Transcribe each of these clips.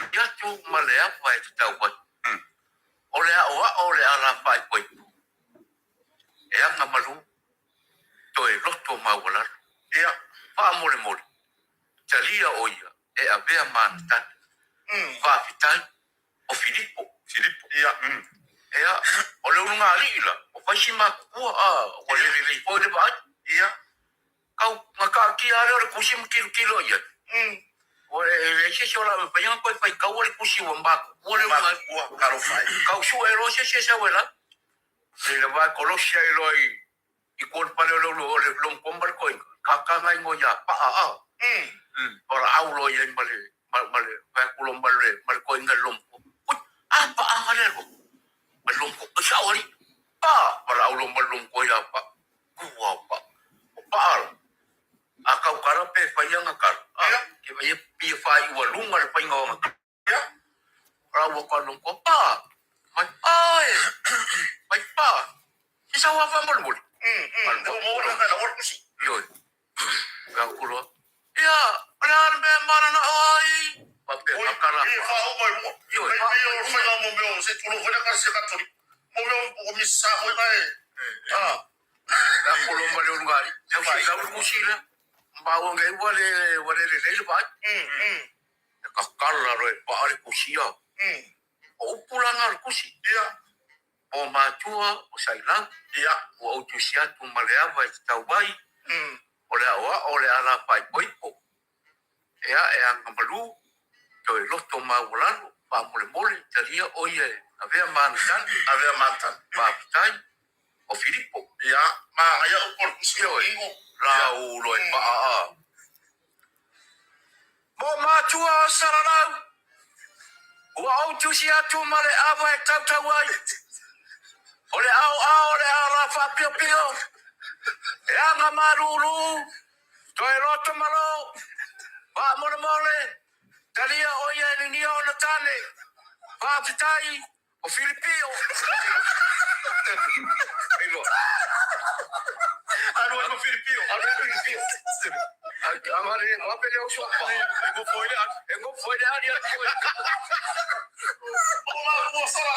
atu ma le ava e tatau ai. O le aʻoaʻo o le ala faaipoipo, e aga malu, toe loto maualalo. Ia, faamolemole, talia ʻo ia e avea ma ana tane. Faafetai, o Filipo. Filipo. Ia. Ea, o le ulugalii la, ua fai si makukua, a, ua le lelei foi le vaai. Ia. Kau, na taatia lava lea o le kusi ma tilotilo i ai. Ua e leai se isi o lau e faia na toe faitaua le kusi ua makukua le ulugalii. Makukua, talofa e. Kau sue loa se isi e sau e lau. Leila vae kolosi ai loa i i kua le pale o le ulu o le lomo ma le koina, kakana ingoa ia paa a. Valaau loa i ai ma le ma le fai atu loa ma le ma le koina i le lomo. Ui, a paa nga le loa. Ma le lomo, ai sao alii. Paa, valaau loa ma le lomo ia paa. Ua paa. O paa la. A kau kala pe fai anga kala. A, ke vai e pia fai ua lunga le fainga o anga kala. Ia, rāua ko anō ko pā, mai āe, mai pā, he sau a whāmolemole. Ko mō ora kai lawa kusi. Ioi, ka kura, ia, o le ana mea marana o ai. Papea, ka kara. Oi, e whāo mai mua. Ioi, whāo mai mua. Whai ngā mō meo, se tūrou whai nā se katori. Mō meo o misa hoi mai. Ah. Ka kolo ma le ulu ai. Tau si lau kusi la. Mā ua ngai ua le, ua le le le vai. E kakala loa e paa le kusia. O upu la na o le kusi. Ia. O matua o Sailau. Ia. Ua ou tusi atu ma le ava e tatau ai. O le aʻoaʻo o le ala faaipoipo. Ea e aga malu, toe loto maualalo, faamolemole, talia ʻo ia e avea ma ana tane. Avea ma ana tane. Faafetai. O Filipo. Ia, manaia upu o le kusi o Ingo. Lau loa e paa a. Mo matua o Salalau, ua ou tusi atu ma le ava e tautau ai. O le aoao o le ala faapiopio, e aga malūlū, toe loto malo, faamolemole, talia ʻo ia e linia ona tane. Faafetai. O Filipio. Alu ai ma Filipio. Alu ai ma Filipio. Amare wape le oso pa. E ngofo i le ali. E ngofo i le ali atu. O matua sala.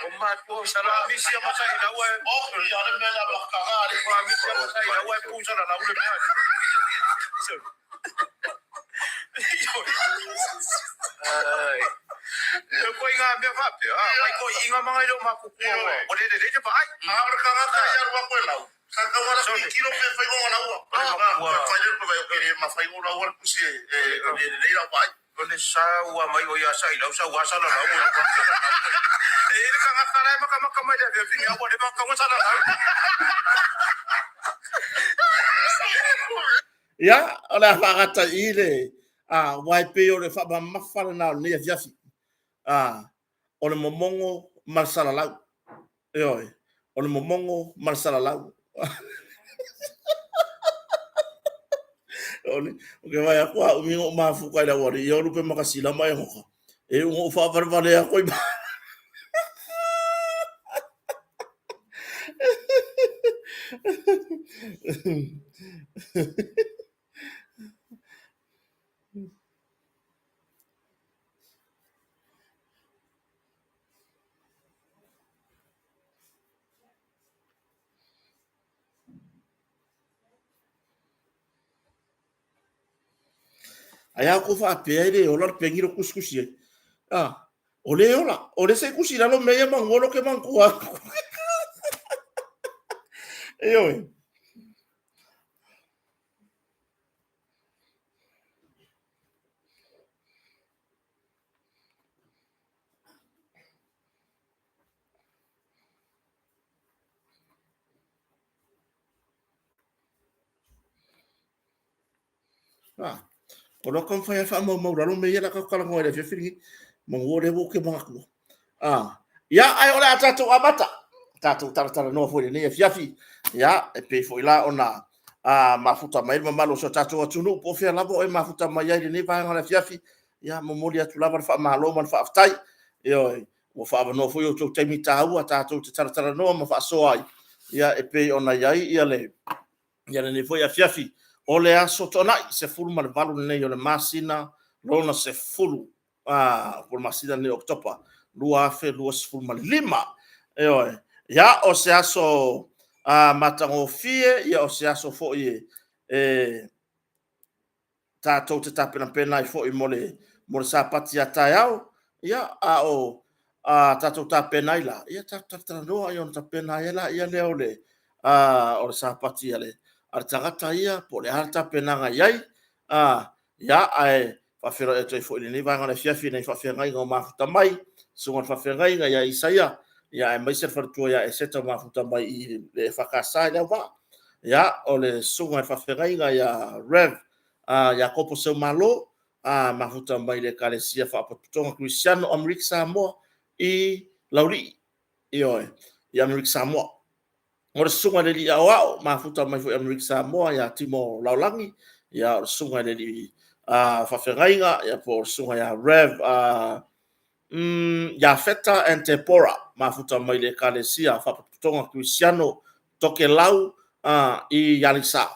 O matua sala. Misi a masai lau e. O i ale me la makanga ale. Misi a masai lau e pusa la lau le mea. Ai. E koe i ngā mea whāpea, a, mai koe i ngā manga i reo mākukua oa, o rere rere pa ai. A ora ka ngata i aru a koe lau. Ka kau ara ki kilo pe whai ngonga laua. Ka whai rere pe whai o kere ma whai ngonga laua le pusi e rere rere lau pa ai. O le sa ua mai o ia sa i lau sa ua sa la lau. E ere ka ngata lai maka maka mai le awhia whini aua le maka ua sa la lau. Ia, o le a faagata i i le aua e pei o le faamamafa lena o lenei afiafi. A, o le momogo ma le salalau. Ioe, o le momogo ma le salalau. O le, o ke vai aku a umi ngo mafuka i la wari, ia olu pe makasila mai hoka. E ungo whaavalevale a koe. Ai a ko faapea e le ola le pengi lo kusikusi ai. Ah, o le ola, o le se kusi lalo mea ia mangolo ke mangkua. E oe. Ah, o loa ka mawhai a whaamaumau ralo me ia la ka kalangoa i le afiafi lenei. Manu o le wo ke mangatua. Ah, ia, ai o le a tātou amata. Tātou taratara noa foi lenei afiafi. Ia, e pei foi la ona a mafuta mai le mamalu o so tātou atunuu po o fea lava o e mafuta mai ai lenei vaega o le afiafi. Ia, momoli atu lava le faamalo ma le faafetai. Ioe, ua faaavanoa foi outou taimi taua tātou te talatalanoa ma faasoa ai. Ia, e pei ona i ai ia le Ia lenei foi afiafi o le aso Toonai, 18 lenei o le masina lona 10. po o le masina lenei o Oketopa 2025. Ioe. Ia, o se aso matagofie, ia o se aso foi e tatou te tapenapena ai foi mo le Sapati a taeao, ia, a o tatou tapena ai la, ia tatou talatalanoa ona tapena ai lea o le Sapati a le tagata ia, po o le a le tapenaga e i ai. Ia, ae faafeiloai atu ai foi i lenei vaega o le afiafi i nai faafeagaiga o mafuta mai, susuga i le faafeagaiga ia Isaia, aemaise le faletua ia Eseta o mafuta mai i le EFKS i Leauvaa. Ia, o le susuga i le faafeagaiga ia Rev. Iakopo Seumalo, mafuta mai le Ekalesia Faapotopotoga Kerisiano Amerika Samoa i Laulii, ioe, i Amerika Samoa. O le susuga i le alii aoao, mafuta mai foi i Amerika Samoa ia Timo Laulagi, ia o le susuga i le alii faafeagaiga, ia po o le susuga ia Rev. Iafeta and Tepora, mafuta mai le Ekalesia Faapotopotoga Kerisiano Tokelau i Aleisa.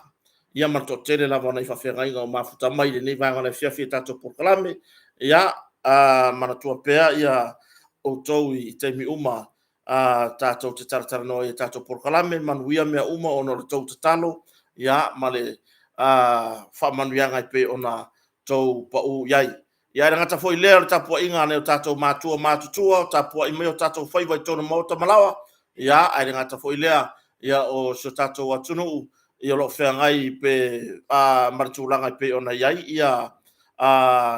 Ia ma le toatele lava o nai faafeagaiga o mafuta mai i lenei vaega o le afiafi i tatou polokalame. Ia, manatua pea ia outou i taimi uma tatou te talatalanoa i tatou polokalame, manuia mea uma ona o le tou tatalo, ia, ma le faamanuiaga e pei ona tou pau i ai. Ia, e le gata foi i lea o le tapuaiga a nai o tatou matua matutua o tapuai mai o tatou faiva i totonu o maota ma laoa, ia, ae le gata foi i lea, ia, o si o tatou atunuu, ia, o lo o feagai pe ma le tulaga e pei ona i ai ia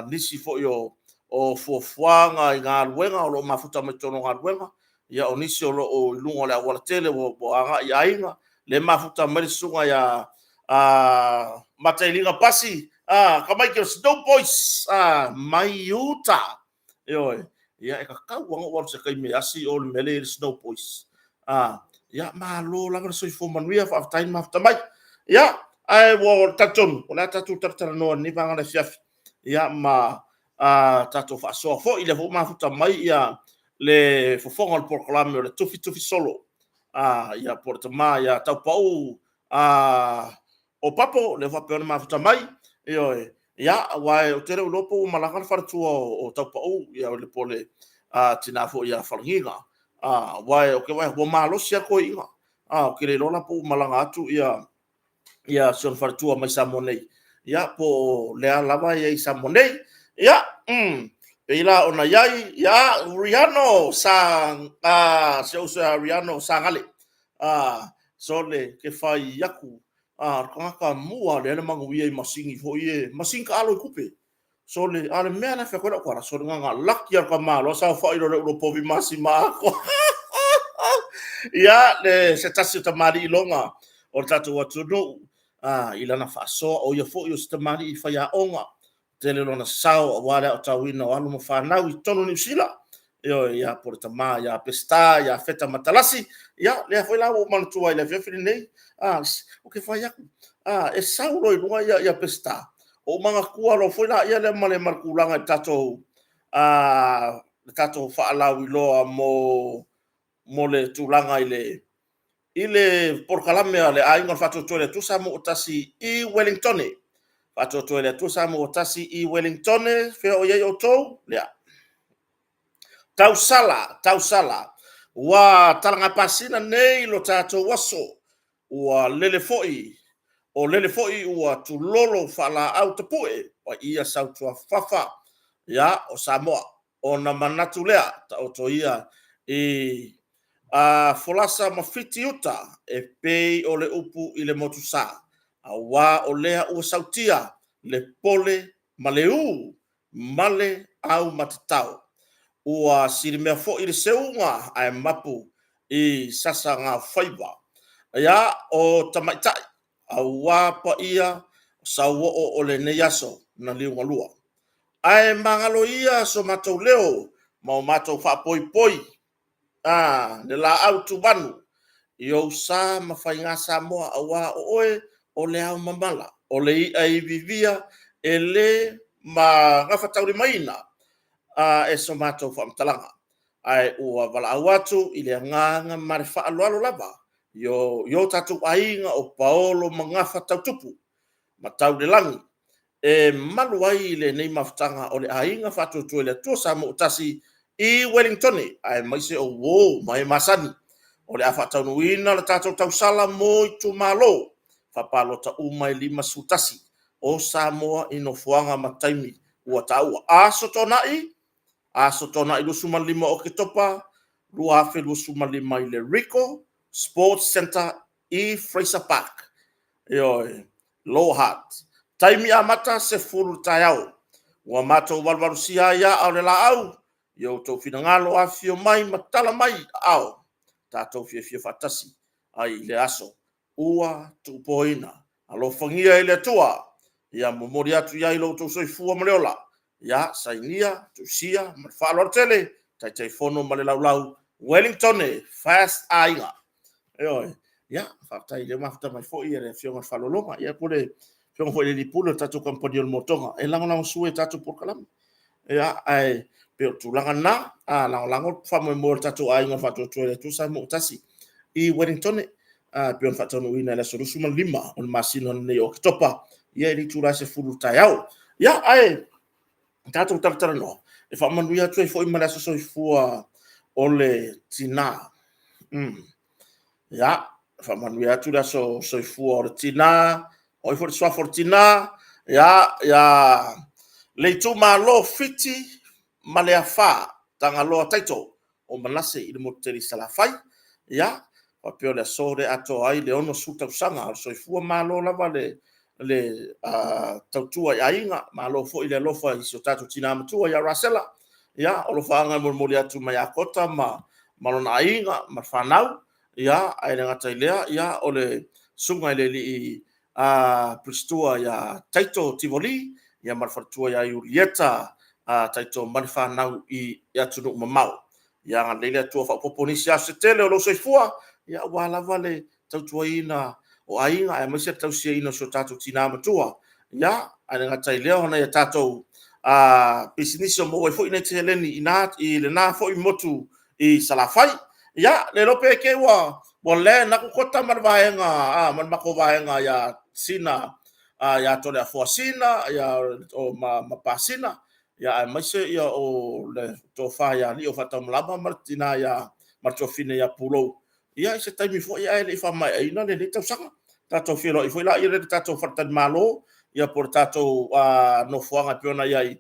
nisi foi o fuafuaga i galuega o lo o mafuta mai totonu o galuega, ia, o nisi o lo o i luga o le aualatele ua agai i aiga, le mafuta mai le susuga ia Matailiga Pasi, Tamaiti o Snow Boys mai Utah. Ioe, ia e tatau lava ona ou alu i se taimi e asi o le mea lea e i ai le Snow Boys. Ia, malo lava le soifua manuia, faafetai le mafuta mai. Ia, ae ua talitonu, o le a tatou talatalanoa i lenei vaega o le afiafi, ia ma tatou faasoa foi, lea foi ua mafuta mai ia le fofoga o le polokalame o le Tufitufi Solo, ia po o le tama ia Taupau o Papo, lea faapea ona mafuta mai, ioe, ia, aua ou te le o iloa po ua malaga le faletua o Taupau, ia po o le tina foi ia Falegiga, aua ou te vaai atu ua malosi lava le toeaina. Ou te le iloa la po ua malaga atu ia si ona faletua mai Samoa nei, ia po o lea lava e i ai i Samoa nei. Ia, pei la ona i ai, ia, Riano sa, si ou uso ia Riano Sagale, sole, ke fai aku, o le tagata mua lea na manuia i masini foi ia, masini taalo i tupe. Sole, a o le mea la e fai atu ai lau tala, sole, na ona laki lava o le tamaloa saofai loa i lou povi masima atoa. Ia, le, se tasi o tamalii iloga o le tatou atunuu i lana faasoa, o ia foi o se tamalii faiaoga, tele lona sao aua le aotauina o alo ma fanau i totonu o Niu Sila. Ioe, ia, po o le tama ia Peseta, ia Feta Matalasi, ia, lea foi la ua ou manatua ai i le afiafi lenei, ou te fai atu, e sau loa i luga ia Peseta, ou manatua loa foi lea ma le tulaga i le tatou faalauiloa mo le tulaga i le polokalame a le Aiga o le Faatuatua i le Atua Samoa ua Tasi i Wellingtone. Faatuatua i le Atua Samoa ua Tasi i Wellingtone, fea o i ai outou? Lea. Tausala, tausala. Ua talagapasina nei lo tatou aso. Ua lele foi, o lele foi ua tulolo faalaau tapue paia sautuafafafa, ia, o Samoa. Ona manatu lea, taoto ia i a folasa ma fiti uta e pei o le upu i le motusa, aua o lea ua sautia le pole ma le ū ma le aumatatao. Ua silimea foi le seuga ae mapu i sasagaofaiva. Ia, o tamaitai, auā paia sauoo o lenei aso na liugalua. Ae magalo ia so matou leo ma o matou faapoipoi a le laau tumanu i ou sa ma faiga Samoa, aua o oe o le ao mamala, o le i'a iviivia e le gafataulimaina e so matou faamatalaga, ae ua valaau atu i le agaga ma le faaaloalo lava i o tatou aiga o paolo ma gafa tau tupu ma tau i le lagi. e malu ai lenei mafutaga o le Aiga Faatuatua i le Atua Samoa ua Tasi i Wellingtone, aemaise o uo ma e masani. O le a faataunuuina le tatou tausala mo itumalo faapalota uma e 51 o Samoa i nofoaga ma taimi ua taua. Aso Toonai, Aso Toonai 25 Oketopa 2025 i le Rico Sports Centre i Fraser Park. Ioe, Lower Hutt. Taimi amata, 10 le taeao. Ua matou valuvalusia ai aa o le laau i outou finagalo, afifio mai ma tala mai aao, tatou fiafia faatasi ai i le aso ua tuupoina. Alofagia e le Atua ia momoli atu i ai lo outou soifua ma le ola. Ia sainia, tusia ma le faaaloalo tele, Taitaifono ma le Laulau, Ueligitone First Aiga. Ioe. Ia, faafetai o lea ua mafuta mai foi le Afioga i le Faaaloaloga. Ia po o le Afioga foi i le Alii Pule o le tatou Kamupani o le Motoga e lagolagosua i tatou polokalame. Ia, ae pei o le tulaga lena, a lagolago le faamoemoe o le tatou Aiga Faatuatua i le Atua Samoa ua Tasi i Ueligitone, e pei ona faataunuuina i le aso 25 o le masina lenei o Oketopa, ia i le itula e 10 i le taeao. Ia, ae tatou talatalanoa e faamanuia atu ai foi ma le aso soifua o le tina. Ia, faamanuia atu le aso soifua o le tina, o ai foi le suafa o le tina? Ia, ia le itumalo Fiti ma le Afa Tagaloa Taito o Manase i le motu tele i Salafai. Ia, faapea o le aso lea e atoa ai le 60 tausaga o le soifua. Malo lava le tautua i aiga, malo foi le alofa i si o tatou tina matua ia Rasela. Ia, o alofaaga e molimoli atu mai ia Kota ma lona aiga ma le fanau. Ia, ae le gata i lea, ia, o le susuga i le alii Pusitua ia Taito Tivoli, ia ma le faletua ia Iulieta Taito ma le fanau i atunuu mamao. Ia agalelei le Atua faaopoopo nisi aso se tele o lou soifua, ia aua lava le tautuaina o aiga aemaise le tausiaina o si o tatou tina matua. Ia, ae le gata i lea o nai a tatou pisinisi o maua ai foi nai seleni i lena foi motu i Salafai. Ia, le iloa pe te i ua land atu Kota ma le vaega, ma le matou vaega ia Sina, ia Toleafoa Sina, ma Pasina, aemaise o le tofa ia Lio Faataumalama ma le tina ia ma le tuafafine ia Pulou, ia i se taimi foi ae le i faamaeaina lenei tausaga. Tatou feiloai foi lea i le tatou faletalimalo, ia po o le tatou nofoaga e pei ona i ai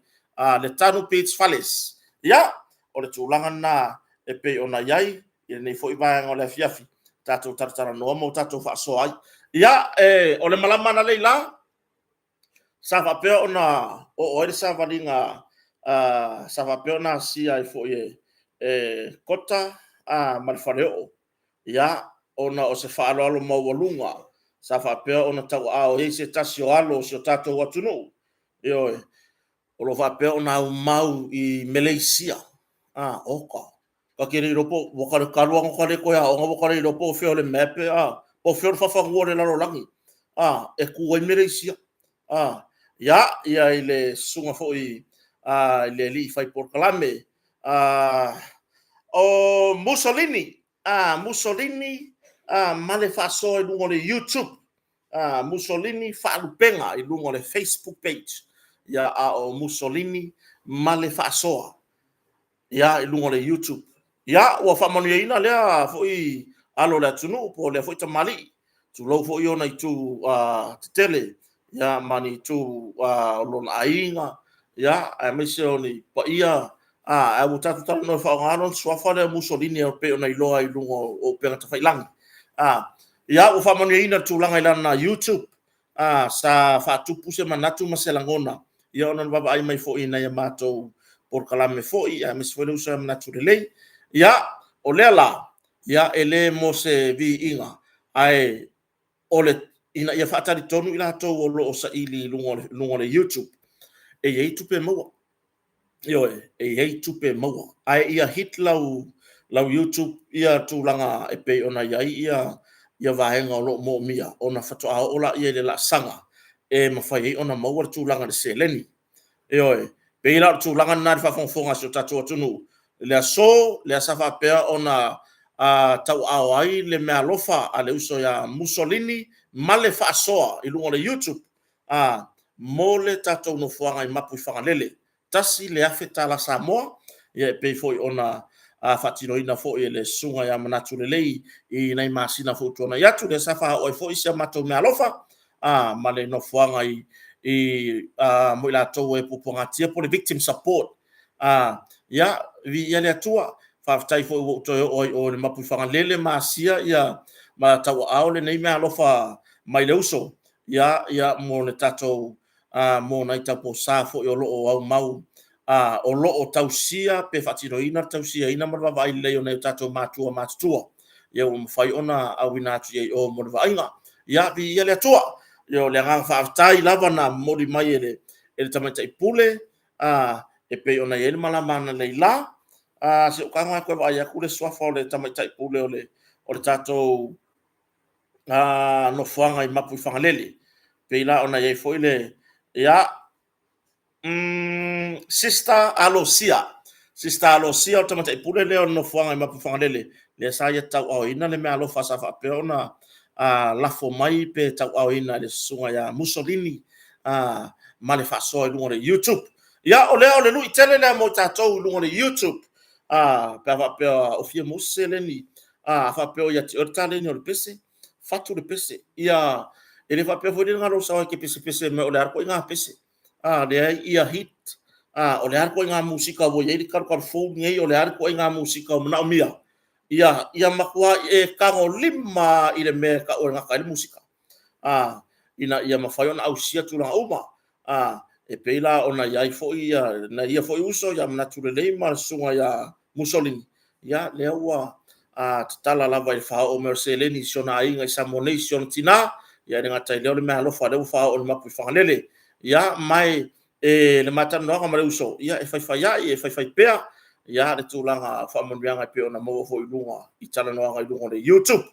le Tanu Beach Fales. Ia, o le tulaga lena e pei ona i ai i lenei foi vaega o le afiafi, tatou talatalanoa ma o tatou faasoa ai. Ia, o le malama analeila sa faapea ona oo ai le savaliga sa faapea ona asia ai foi e Kota ma le Faleoo, ia, ona o se faaaloalo maualuga sa faapea ona tauaao ai se tasi o alo o si o tatou atunuu, ioe, o lo o faapea ona aumau i Meleisia. Oka, ta te le iloa po o, talu lava ona ta le toe aoga ua ta le iloa po o fea o le map, po o fea o le faafanua o le lalolagi e tu ai Meleisia. Ia, i le susuga foi i le alii fai polokalame o Mussolini, Mussolini ma le faasoa i luga o le YouTube. Mussolini Faalupega i luga o le Facebook page. Ia, a o Mussolini ma le faasoa ia i luga o le YouTube. Ia, ua faamanuiaina lea foi alo o le atunuu po o lea foi tamalii, tulou foi ona itu tetele ia ma ni itu o lona aiga, ia, aemaise o ni paia, ae ua tatou talanoa e faaaoga lona suafa lea o Mussolini e pei ona iloa ai i luga o upega tafailagi. Ia, ua faamanuiaina i le tulaga i lana YouTube, sa faatupu se manatu ma se lagona, ia ona o le vaavaai mai foi i nai a matou polokalame foi, aemaise foi le uso ia manatu lelei. Ia, o lea la, ia e le mo se viiga, ae o le ina ia faatalitonu i latou o lo o saili i luga o le YouTube, e i ai tupe maua. Ioe, e i ai tupe maua. Ae ia hit lau YouTube ia tulaga e pei ona i ai ia vaega o lo o moomia, ona faatoa oo lea i le laasaga e mafai ai ona maua le tulaga i le seleni. Ioe, pei la o le tulaga lena i le faafogafoga a si o tatou atunuu, i le aso lea sa faapea ona tauaao ai le meaalofa a le uso ia Mussolini ma le faasoa i luga o le YouTube. mo le tatou nofoaga i Mapuifagalele. $1,000 tala Samoa, ia e pei foi ona faatinoina foi e le Susuga ia Manatu Lelei i nai masina foi ua tuanai atu, lea sa faaoo ai foi si a matou meaalofa ma le nofoaga i mo i latou e puapuagatia po o le Victim Support. Ia, viia le Atua, faafetai foi ua ou toe oo ai i o i le Mapuifagalele ma asia ia ma tauaao lenei meaalofa mai le uso, ia, ia mo le tatou mo nai tauposa foi o lo o aumau, o lo o tausia pe faatinoina le tausiaina ma le vaavaai lelei o nai o tatou matua matutua, ia ua mafai ona auina atu i ai i o mo le vaaiga. Ia, viia le Atua. Ia o le agaga faafetai lava na momoli mai e le Tamaitai Pule e pei ona i ai le malama analeila. Se i ou tago atu e vaai atu le suafa o le Tamaitai Pule o le tatou nofoaga i Mapuifagalele. Pei la ona i ai foi le, ia, Sister Alosia. Sister Alosia o le tamaitai pule lea o le nofoaga i Mapuifagalele, lea sa ia tauaaoina le meaalofa sa faapea ona lafo mai pe tauaaoina e le susuga ia Mussolini ma le faasoa i luga o le YouTube. Ia, o lea o le lui tele lea mo i tatou i luga o le YouTube, pe a faapea o fia maua se seleni, a faapea o ia te oe le taleni o le pese, fatu le pese. Ia, e le faapea foi lele na o lou sao e te pesepese mai o le a le ituaiga pese. Leai, ia hit. O le a le ituaiga musika ua i ai le talutalu fou lenei, o le a le ituaiga musika o manaomia. Ia matua e tagolima i le mea e tau e gata ai le musika, ina ia mafai ona ausia tulaga uma. E pei la ona i ai foi nai ia foi uso ia Manatu Lelei ma le susuga ia Mussolini, ia lea ua tatala lava i le faaoo mai o le seleni i si ona aiga i Samoa nei, si ona tina, ia e le gata i lea o le meaalofa lea ua faaoo i le Mapuifagalele. Ia ma e le ma talanoaga ma le uso, ia e faifaiai, e faifaipea ia le tulaga o faamanuiaga e pei ona maua foi i luga i talanoaga i luga o le YouTube.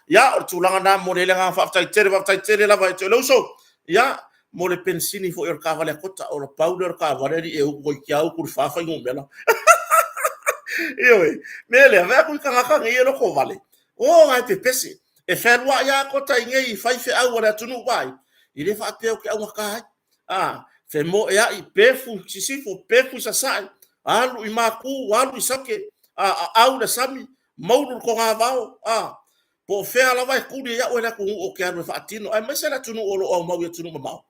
Ia, o le tulaga lena e momoli ai le agaga faafetai tele, faafetai tele lava ia te oe le uso. Ia, mo le penisini foi o le taavale a Kota, o le pau lea o le taavale alii e utu toeitiiti lava utu i le fa fuainumera. Ioe, mea lea, vaai atu i tagata nei e lotovale, o la e pepese. E fealuai lava Kota i nei i faifeau a le atunuu, vaai, e le faapea ou te augata ai. A, femoeai, pefu i sisifo, pefu i sasae, alu i Matu, alu i Saute, aau i le sami, moulu i le togavao, a, po o fea lava e tuli ai au e le atunuu ou te alu e faatino, aemaise le atunuu o lo o aumau i atunuu mamao,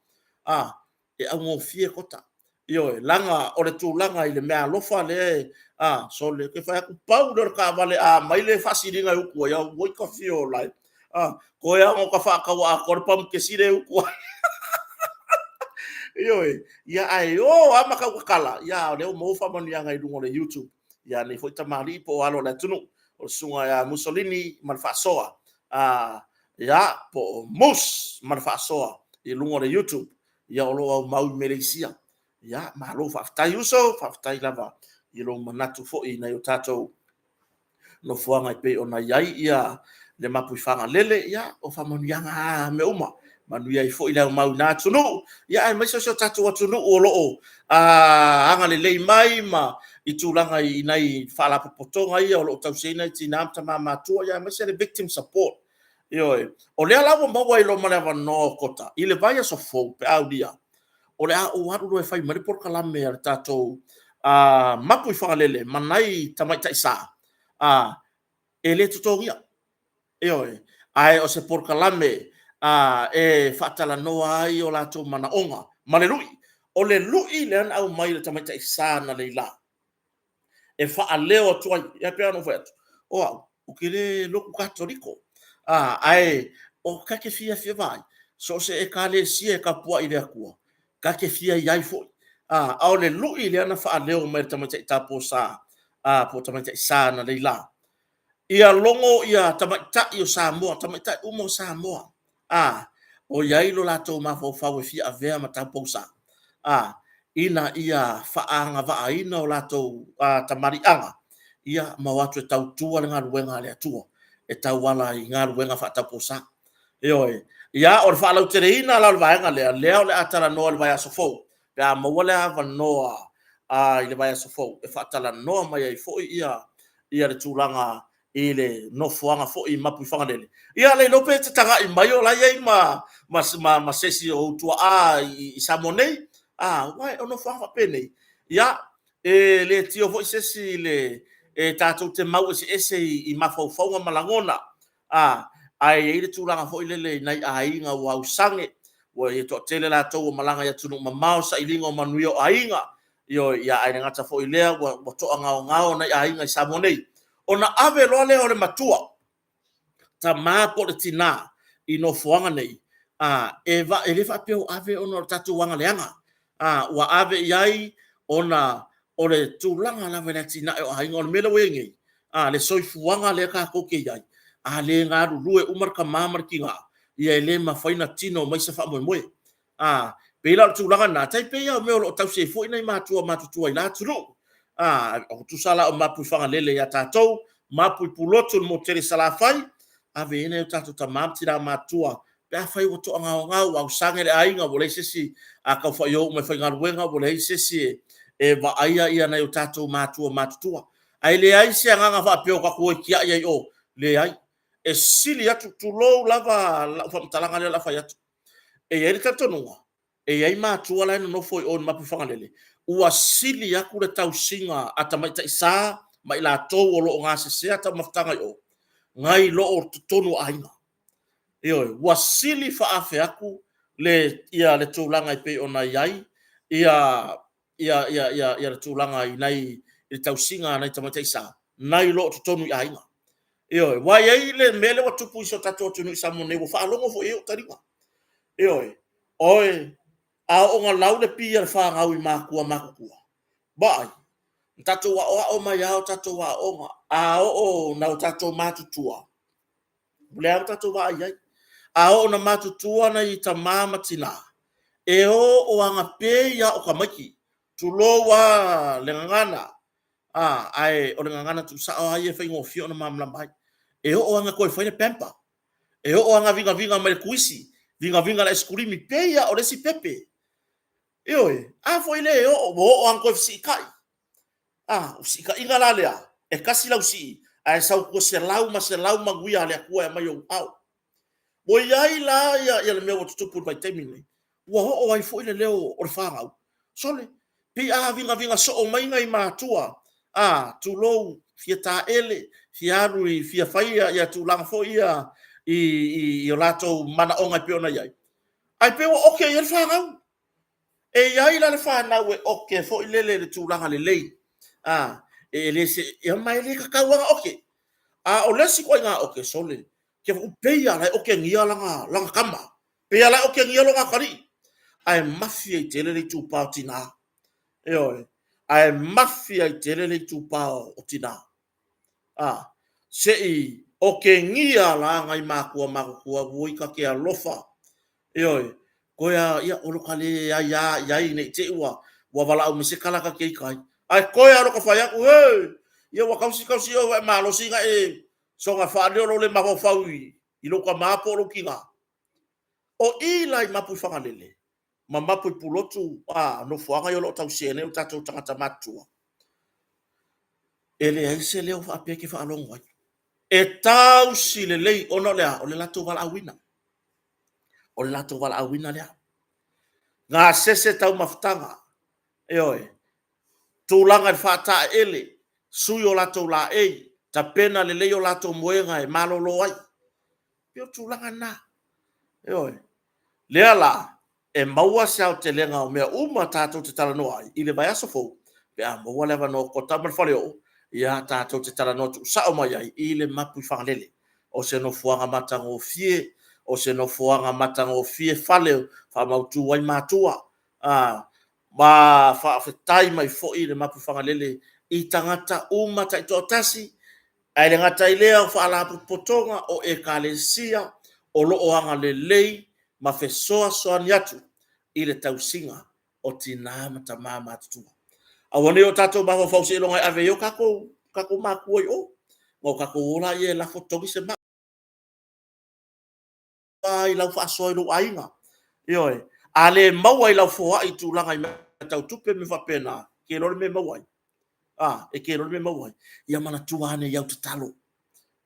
a, e augofie Kota. Ioe, leaga o le tulaga i le meaalofa lea e, a, sole, ou te fai atu, pau lea o le taavale a aumai le faasiliga e utu ai, auoi ta fia ola ai. A, toe lava ona ota faataua atoa le pamukesi lea e utu ai. Ioe, ia ae o lava ma tautatala, ia a o lea ua maua faamanuiaga i luga o le YouTube. Ia nei foi tamalii po o alo o le atunuu, o le susuga ia Mussolini ma le faasoa, a, ia, po o Mus ma le faasoa i luga o le YouTube, ia o lo o aumau i Meleisia. Ia, malo faafetai uso, faafetai lava i lou manatu foi i nai o tatou nofoaga e pei ona i ai ia le Mapuifagalele, ia o faamanuiaga lava mea uma, manuia ai foi le aumau i na atunuu, ia aemaise o si o tatou atunuu o lo o agalelei mai ma i tulaga i nai faalapotopotoga ia o lo o tausiaina tina ma tama matutua, ia aemaise le victim support. Ioe, o lea la ua maua ai loa ma le avanoa o Kota i le vaiaso fou pe a aulia, o le a ou alu loa e fai mai le polokalame a le tatou Mapuifagalele ma nai tamaitai sa, e le totogia. Ioe, ae o se polokalame e faatalanoa ai o latou manaoga ma le lui. O le lui lea na aumai e le tamaitai sa analeila e faaleo atu ai, e pei ona ou fai atu, o au, ou te le lotu Katoliko, ae o ta te fiafia vaai, so o se Ekalesia e tapuai i le Atua, ta te fia i ai foi. A o le lui lea na faaleo mai e le tamaitai taupou sa, po o tamaitai sa analeila, ia logo ia tamaitai o Samoa, tamaitai uma o Samoa, a, o i ai lo latou mafaufau e fia avea ma taupousa, a, ina ia faaagavaaina o latou tamaliiaga, ia, ma o atu e tautua le galuega a le Atua e tauala i galuega faataupousa. Ioe. Ia, o le faalauteleina la o le vaega lea, lea o le a talanoa i le vaiaso fou, pe a maua le avanoa i le vaiaso fou e faatalanoa mai ai foi ia le tulaga i le nofoaga foi i Mapuifagalele. Ia le iloa pe te taga'i mai o la i ai ma, ma, ma, ma se isi o ou tuaa i, i Samoa nei. A, uae, o nofoaga faapenei, ia, e le tio foi se isi i le, e tatou te mau eseese i, i mafaufauga ma lagona. A, ae i ai le tulaga foi lele i nai aiga ua ausage, ua toatele latou ua malaga i atunuu mamao i sailiga o manuia o aiga. Ioe, ia ae le gata foi i lea ua, ua toagaogao nai aiga i Samoa nei. Ona ave loa lea o le matua, tama po o le tina i nofoaga nei, a, e, va, e le faapea ua ave ona o le tatou aga leaga, a, ua ave i ai ona o le tulaga lava i le atinae o aiga. O le mea lea ua i ai nei, a, le soifuaga lea tatou te i ai, a le galulue uma le tama ma le tina, ia e le mafai ona tino mai se faamoemoe. A, pei la o le tulaga lena, tai pei lava o mea o lo o tausi ai foi nai matua matutua i la atunuu. A, tusa la o Mapuifagalele ia tatou, mapu i Pulotu i le motu tele i Salafai, ave i ai nai o tatou tama ma tina matutua pe afai ua toagaogao, ua ausage le aiga, ua leai se isi a tau faaiou uma e faigaluega, ua leai se isi e vaaia ia nai o tatou matua matutua. Ae leai se agaga faapea o tatou o e tiai ai i o, leai. E sili atu, tulou lava lau faamatalaga lea o le a fai atu. E i ai le talitonuga, e i ai matua la e nonofo i o i Mapuifagalele, ua sili atu le tausiga a tamaitai sa ma i latou o lo o gasesea taumafataga i o, nai lo o totonu o aiga. Ioe, ua sili faaafe atu le, ia, le tulaga e pei ona i ai ia, ia, ia, ia, ia le tulaga i nai, i le tausiga a nai tamaitai sa, nai lo o totonu i aiga. Ioe, ua i ai le mea lea ua tupu i si o tatou atunuu i Samoa nei, ua faalogo foi i ai ou taliga. Ioe, oe, a oo ina lau le pi a le fanau i matua matutua, vaai, na tatou aoao mai lava o tatou aoaoga, a oo ina o tatou matutua, o lea ua tatou vaai i ai. A oo ina matutua nai tama ma tina, e o o agapei lava o tamaiti, tulou lava le gagana, a, ae o le gagana tuusao lava ia e faigofie ona malamalama ai. E oo lava ina toe fai le pamper, e oo lava ina vigavigā mai le tuisi, vigavigā i le aisikulimi, pei lava o le isi pepe. Ioe, a foi lea e oo, ua oo lava ina toe fesiitai. A, o fesiitaiga la lea, e tasi lau sii, ae sau tua 100 ma 100 manuia a le Atua e aumai i ou aao. Ua i ai la ia le mea ua tutupu i le vaitaimi lenei, ua oo ai foi le leo o le fanau, sole, pei a vigaviga soo mai nai matua, a, tulou, fia taele, fia alu i, fia fai ia tulaga foi ia i o latou manaoga e pei ona i ai, ae pei ua oke i ai le fanau. E i ai la le fanau e oke foi lele i le tulaga lelei, a, e le se, ia ma e le tatau lava ona oke. A o le isi ituaiga oke, sole, ke pei lava la e okegia lana, lana tama, pei lava la e okegia lona atalii, ae mafi ai tele le itupa o tina. Ioe, ae mafi ai tele le itupa o tina. A, se i okegia la nai matua matutua, oi ta te alofa. Ioe, koe a, ia, o lo ta le aia i ai ne i te i ua, ua valaau mai se tala ta te ita ai. Ae koe a lo ta fai atu, he, ia ua tausi tausi oe ua e malosi na e soona faaleo lou le mafaufau i, i lou tama po o lou tina. O i la i Mapuifagalele ma Mapuipulotu a nofoaga ia o lo o tausia nei o tatou tagata matutua, e leai se leo faapea e te faalogo ai. E tausi lelei ona o le a? O le latou valaauina. O le latou valaauina lea. Gasese taumafataga, ioe, tulaga i le faataele, sui o latou laei, tapena lelei o latou moega e malolo ai. Pei o tulaga na. Ioe. Lea la, e maua se aotelega o mea uma tatou te talanoa ai i le vaiaso fou, pe a maua le avanoa o Kota ma le Faleoo, ia tatou te talanoa tuusao mai ai i le Mapuifagalele. O se nofoaga matagofie, o se nofoaga matagofie fale faamautu ai matua, a, ma faafetai mai foi le Mapuifagalele i tagata uma taitoatasi, ae le gata i lea o faalapotopotoga o Ekalesia o lo o agalelei ma fesoasoani atu i le tausiga o tina ma tama matutua. Aua nei o tatou mafaufau seiloga e ave i ai o tatou, tatou matua i o, ona o tatou o lea e lafo totogi se maa i lau faasoa i lou aiga. Ioe. A le maua i lau foai i tulaga i mea tau tupe ma mea faapena, e te iloa le mea e maua ai? A, e te iloa le mea e maua ai? Ia manatua ane i au tatalo.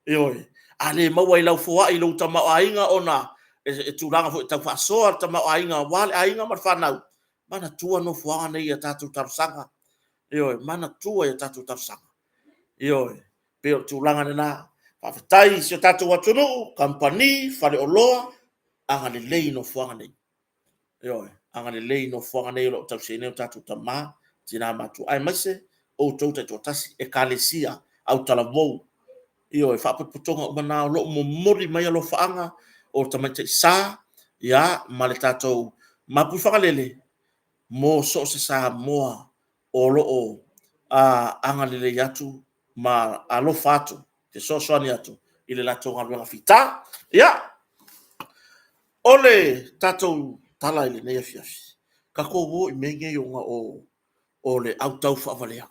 Ioe, a le maua i lau foai i lou tamaoaiga ona e tulaga foi e tau faasoa le tamaoaiga aua le aiga ma le fanau, manatua nofoaga nei i a tatou talosaga. Ioe, manatua i a tatou talosaga. Ioe, pei o le tulaga lena. Faafetai i si o tatou atunuu, kamupani, faleoloa, agalelei i nofoaga nei. Ioe, agalelei i nofoaga nei o lo o tausi ai nei o tatou tama, tina matutua, aemaise outou taitoatasi, ekalesia, autalavou, ioe, faapotopotoga uma na o lo o momoli mai alofaaga o Tamaitai Sa, ia, ma le tatou Mapuifagalele mo so o se Samoa o lo o agalelei atu ma alofa atu, fesoasoani atu i le latou galuega fita. Ia, o le tatou tala i lenei afiafi, tatou o i mea nei ona o le autaufaavalea.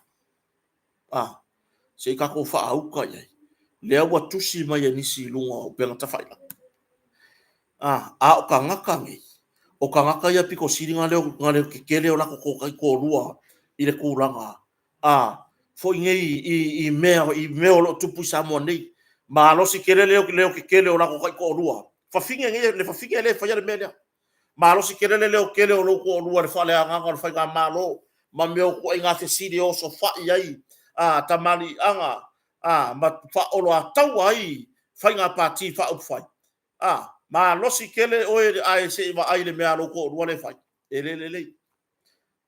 Se i tatou faaauta i ai. Lea ua tusi mai e nisi i luga o upega tafailagi. A o tagata nei, o tagata ia pito sili ona leotetele o latou taitoalua i le tulaga foi nei i mea o lo o tupu i Samoa nei. Malosi tele le leotetele o latou taitoalua, fafine nei, le fafine lea e faia le mea lea. Malosi tele le leotele o lou toalua i le faaleagaga o le faigamalo ma mea o ituaiga fesili e osofai ai tamaliiaga ma faaoloataua ai faiga pati faaupufai. Malosi tele oe ae se i vaai i le mea a lou toalua lea e fai, e le lelei.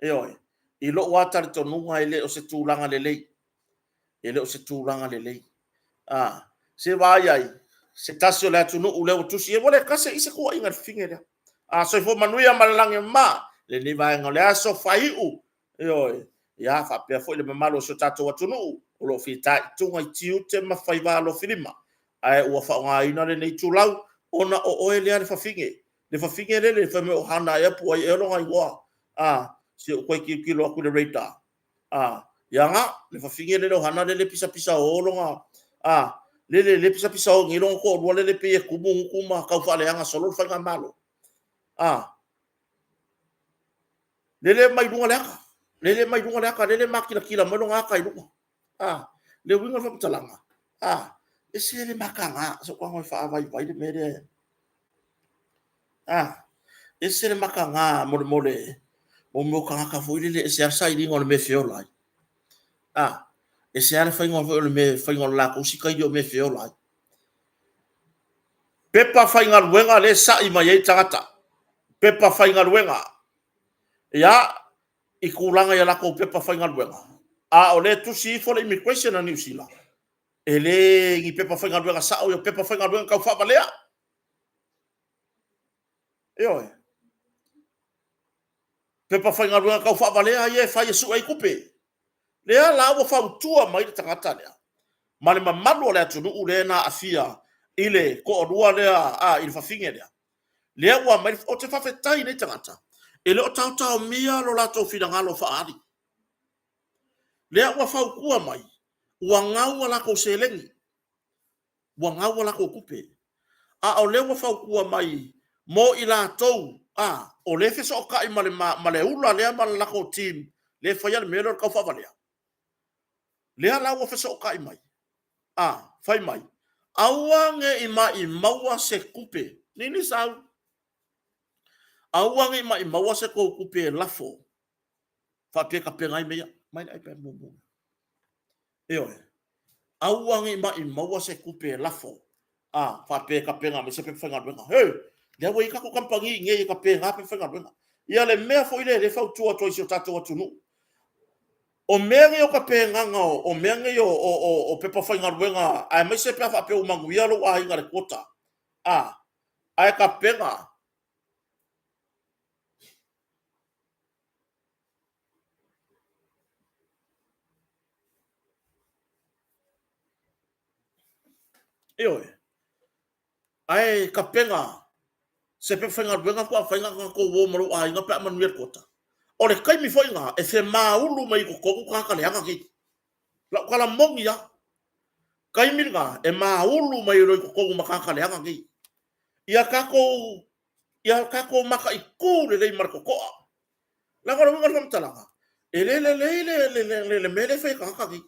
Ioe. I lou lava talitonuga e le o se tulaga lelei, e le o se tulaga lelei. Se i vaai i ai se tasi o le atunuu lea ua tusi, ua le tasi i se tuuaiga i le fafine lea. Soifua manuia ma le lagi e mama i lenei vaega o le aso faaiu. Ioe. Ia faapea foi le mamalu o si o tatou atunuu o lo o fitaituga i tiute ma faiva alofilima, ae ua faaaogaina lenei itulau ona o oe lea le fafine, le fafine lele fai mai o Hana ea Puai ea lona igoa. Se i ou toe tilotilo atu i le radar. Ia na, le fafine lele o Hana lele e pisapisao lona, lele e pisapisao nei lona toalua lele e pei e tumu gutu ma tau faaleaga solo le faigamalo. Lele e aumai luga le ata, lele e aumai luga le ata, lele e matilatila mai lona ata i luga. Le uiga o le faamatalaga, e ese le mataga, se i ou tago e faavaivai le mea lea. E ese le mataga mo le mea o tagata foi lele, e ese lava le sailiga o le mea e feola ai. E ese lava le faiga foi o le mea, faiga o le latou sitaili o mea e feola ai. Pepa faigaluega lea e sai mai ai tagata, pepa faigaluega. Ia, i tulaga i a latou pepa faigaluega, a o lea e tusi ifo le Immigration a Niu Sila, e le ni pepa faigaluega sao, o pepa faigaluega taufaavalea. Ioe. Pepa faigaluega taufaavalea ia e fai e sue ai tupe. Lea la ua fautua mai le tagata lea ma le mamalu o le atunuu lea na aafia i le toalua lea, i le fafine lea. Lea ua aumai, ou te faafetai i nei tagata, e le o taotaomia lo latou finagalo faaali. Lea ua fautua mai, ua gau a latou seleni, ua gau a latou tupe. A o lea ua fautua mai mo i latou o lea e fesootai ma le ula lea ma le latou team lea e faia le mea lea o le taufaavalea. Lea la ua fesootai mai, fai mai, aua ne i maimaua se tupe, nini sau, aua ne i maimaua se tou tupe e lafo faapea e tapena ai mea ia. Mai le iPad muamua. Ioe. Aua ne i maimaua se tupe e lafo faapea e tapena mai se pepa faigaluega. He! Lea ua i ai tatou kamupani i inei e tapena pepa faigaluega. Ia le mea foi lea e fautua atu ai i si o tatou atunuu, o mea nei o tapenaga o mea nei o pepa faigaluega, aemaise pe a faapea ua manuia lou aiga i le quota, ae tapena. Ioe. Ae tapena se pepa faigaluega faatoa mafai ona tou o ma lou aiga pe a manuia le quota. O le taimi foi lena e femaulu mai ai i totonu tagata leaga nei. Lau tala moni lava. Taimi lena e maulu mai ai loa i totonu ma tagata leaga nei. Ia tatou mataitu lelei ma le totoa. Leaga o le uiga o le faamatalaga, e le lelei le mea lea e fai e tagata nei.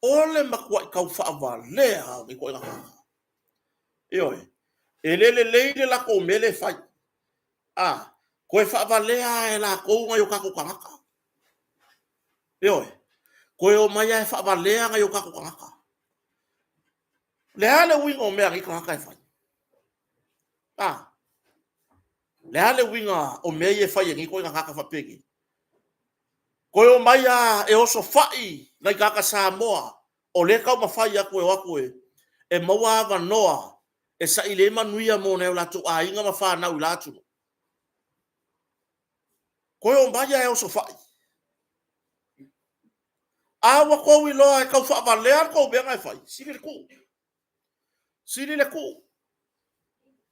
O le matuaʻi tau faavalea o nei ituaiga tagata. Ioe, e le lelei le latou mea lea e fai. A, toe faavalea lava e latou nai o tatou tagata. Ioe, toe omai lava e faavalea nai o tatou tagata. O le a le uiga o mea a nei tagata e fai? A, le a le uiga o mea ia e fai e nei ituaiga tagata faapenei? Toe omai lava e osofai nai tagata Samoa o lea e taumafai atu e o atu e maua avanoa e saili ai manuia mo nai o latou aiga ma fanau i la atunuu. Toe omai lava e osofai. A ua tou iloa e tau faavalea le tou mea lena e fai, sili le tuu. Sili le tuu.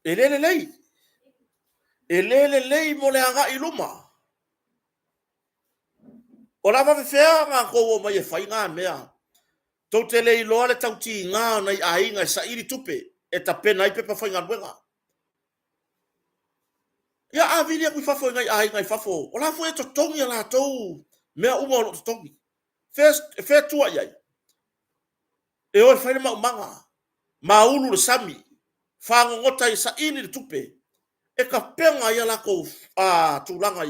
E le lelei. E le lelei mo le agai i luma. O le a faapefea ona tou omai e fai na mea? Tou te le iloa le tautiga o nai aiga e saili tupe e tapena ai pepa faigaluega. Ia a vili atu i fafo i nai aiga i fafo, o la foi e totogi a latou mea uma o lo o totogi. Fea, fea tua i ai? E o e fai le maumaga, maulu le sami, fagogota e saili le tupe e tapena ai a latou tulaga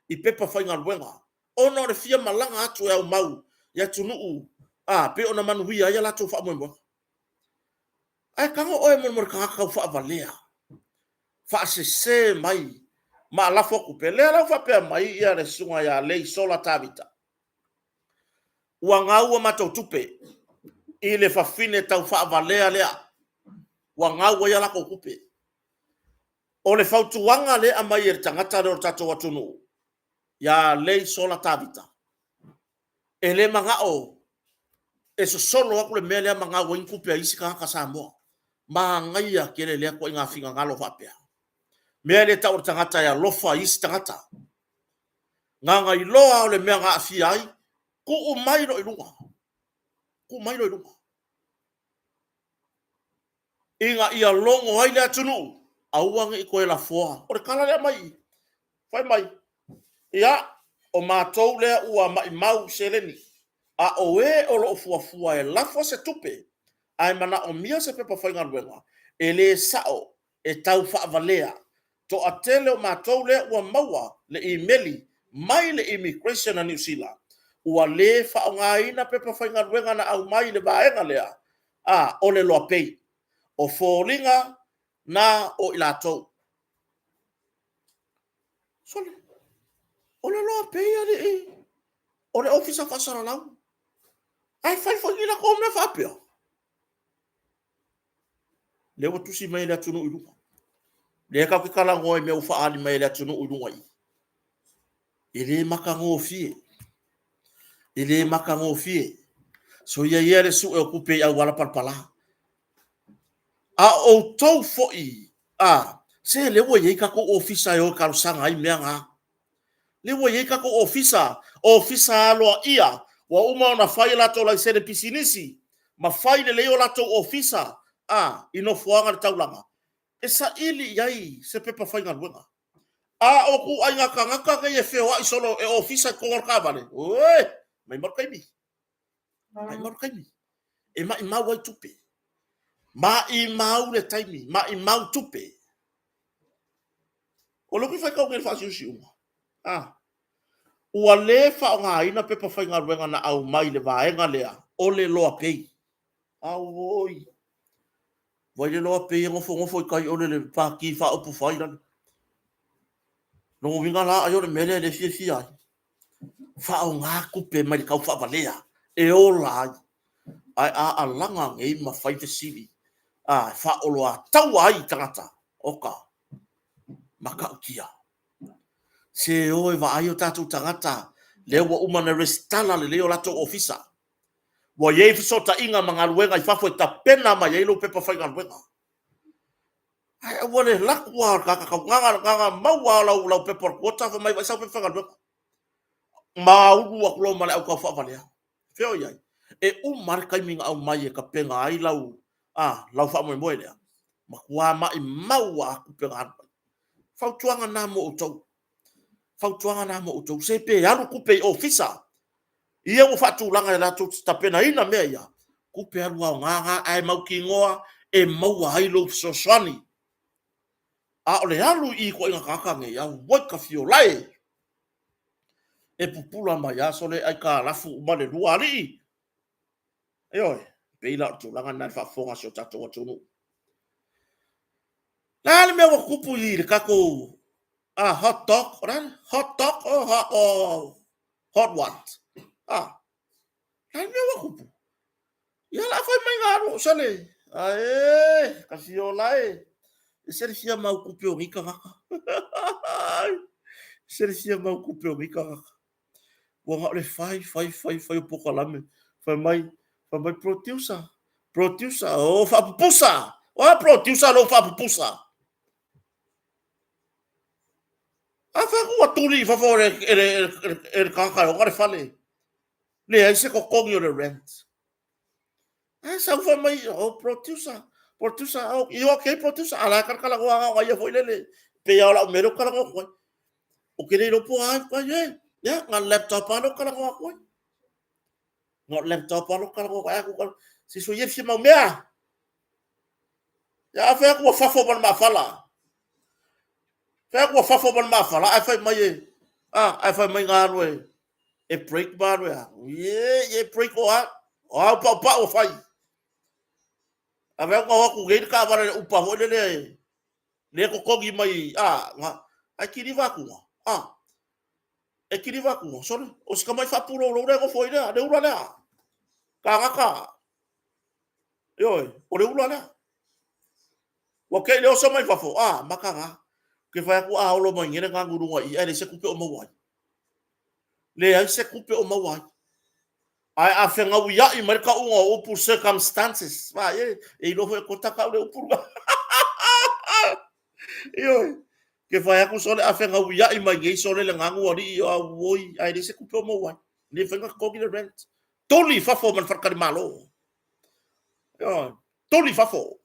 i pepa faigaluega ona o le fia malaga atu e aumau i atunuu a pei ona manuia ai a latou faamoemoega. Ae tago oe mo le tagata tau faavalea, faasese mai ma lafo tupe. Lea la ua faapea mai ia le susuga ia Leisola Tavita, ua gau a matou tupe i le fafine tau faavalea lea, ua gau ai a latou tupe. O le fautuaga lea e aumai e le tagata lea o le tatou atunuu ia Leisola Tavita, e le manao e sosolo atu le mea lea ma gau ai ni tupe a isi tagata Samoa. Manaia tele lea ituaiga finagalo faapea. Mea lea e tau o le tagata e alofa i isi tagata. Gagailoa o le mea na aafia ai, tuu mai loa i luga. Tuu mai loa i luga. Ina ia logo ai le atunuu, aua ne i toe lafoa. O le tala lea e aumai i i. Fai mai, ia, o matou lea ua maimau seleni, a o e o lo o fuafua e lafo se tupe ae manaomia se pepa faigaluega, e le sao e tau faavalea. Toatele o matou lea ua maua le imeli mai le Immigration a Niu Sila, ua le faaaogaina pepa faigaluega na aumai i le vaega lea a o le Loa Pei. O foliga na o i latou. Sole, o le Loa Pei alii, o le Ofisa Faasalalau. Ae fai foi ni latou mea faapea. Lea ua tusi mai e le atunuu i luga. Lea tatou te talanoa i mea ua faaali mai e le atunuu i luga i i. E le matagofie. E le matagofie. Soia ia le sue o tupe i auala palapala. A o outou foi, a, se lea ua i ai tatou ofisa e o e talosaga ai mea na. Lea ua i ai tatou ofisa, ofisa aloaia, ua uma ona fai a latou laisene pisinisi, ma fai lelei o latou ofisa, a, i nofoaga o le taulaga, e saili i ai se pepa faigaluega. A o ituaiga tagata nei e feoai solo e ofisa i totonu o le taavale, oe, maimau le taimi, maimau le taimi, e maimau ai tupe. Maimau le taimi, maimau tupe. O lea ou te faitau nei i le faasiusiuga, a, ua le faaaogaina pepa faigaluega na aumai i le vaega lea o le Loa Pei. Auoi! Vai le Loa Pei e nofonofo i tai o le pati faaupufai lale. Lona uiga la ai o le mea lea e fiafia ai. Faaaoga tupe mai le tau faavalea e ola ai. Ae a alaga nei ma fai fesili, a, e faaoloataua ai i tagata, oka, matautia. Se o e vaai o tatou tagata, lea ua uma ona resitala lelei o latou ofisa. Ua i ai fesootaiga ma galuega i fafo e tapena mai ai lou pepa faigaluega. Ae aua le alu atu lava o le tagata tau gaga maua lava lau pepa o le quota fai mai vaai sau pepa faigaluega. Maulu atu loa ma le au tau faavalea. Fea o i ai? E uma lava le taimi na aumai e tapena ai lau, a, lau faamoemoe lea. Matua maimau lava tupe na alu ai. Fautuaga na mo outou. Fautuaga na mo outou. Se pe alu tupe i ofisa. Ia ua faatulaga e latou te tapenaina mea ia, tupe alu aoga na ae mautinoa e maua ai lou fesoasoani. A o le alu i ituaiga tagata nei, auoi ka fiola e! E pupula mai lava sole aitalafu uma le lua alii. Ioe, pei la o le tulaga lena i le faafofoga a si o tatou atunuu. Le a le mea ua tupu i le tatou hot dog, o le a? Hot dog or hot, or hot what? Ah, le a le mea ua tupu? Ia la fai mai na alu sole. Ae, ka fiola e. E se le fia mau tupe o nei tagata. Se le fia mau tupe o nei tagata. Ua na o le fai, fai, fai, fai o polokalame. Fai mai, fai mai producer, producer, o faapupusa. O a producer lou faapupusa? A fai atu ua tuli i fafo e le tagata e ona le fale. Leai se totogi o le rent. Ae sau fai mai, o producer, producer, o, you okay producer? A la e talatalanoa na ona ia foi lele, pei lava o lau mea lea ou te talanoa atu ai. Ou te le iloa po o a, ai e, ia, na o le laptop lava lea ou te talanoa atu ai. Na o le laptop lava lea ou te talanoa atu ai. Ai, se soia le fia mau mea. Ia, a fai atu ua fafo ma le maafala. Fai atu ua fafo ma le maafala, ae fai mai e, a, ae fai mai na alu e, e break ma alu e a. Ie, ie, break o a. O au paupau o fai. A fai atu na o atu nei le taavale le upa foi lele e, le totogi mai, a, na, ae kiliva atu, a, e kiliva atu, sole, o si tamai faapuloulou lea e nofo ai lea, le ula lea. Tagata, ioe, o le ula lea. Ua kei le oso mai fafo, a, maka ga. Ke fai atu a olo mai nei le ganu i luga i i, ae leai se tupe o maua ai. Leai se tupe o maua ai. Ae a fegauia'i mai le tauga o upu circumstances, va e, e iloa foi e Kota tau le upu lena. Ioe, ke fai atu sole a fegauia'i mai nei sole le ganu alii o auoi, ae leai se tupe o maua ai. Le mafai ona totogi le rent. Tuli i fafo ma le faletalimalo. Ioe, tuli i fafo.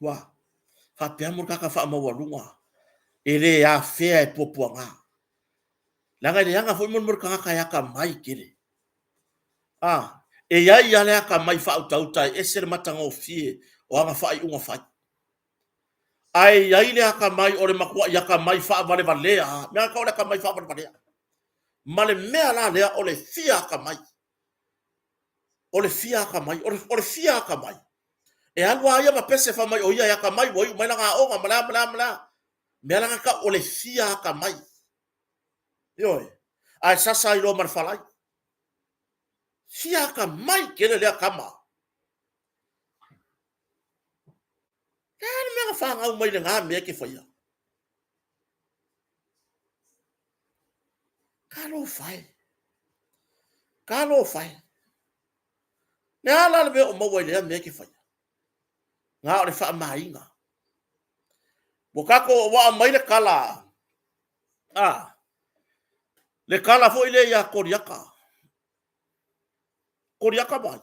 Ua faapea mo le tagata faamaualuga, e le afea e puapuaga. Leaga e leaga foi mo le tagata e atamai tele. A, e i ai lava le atamai faautauta e ese le matagofie o ana faaiuga fai. Ae i ai le atamai o le matuai atamai faavalevalea, mea tau o le atamai faavalevalea. Ma le mea la lea o le fia atamai. O le fia atamai, o le, o le fia atamai. E alu lava ia ma pese fai mai o ia e atamai, ua iu mai lana aoga ma le a ma le a ma le a. Mea la na tau o le fia atamai. Ioe. Ae sasa ai loa ma le falai. Fia atamai tele lea tama. Le a le mea na fanau mai lena mea e te faia? Talofa e. Talofa e. Le a la le mea o maua i lea mea e te faia? Na o le faamaina. Ua tatou ua aumai le tala, a, le tala foi lea ia Koliata. Koliata mai.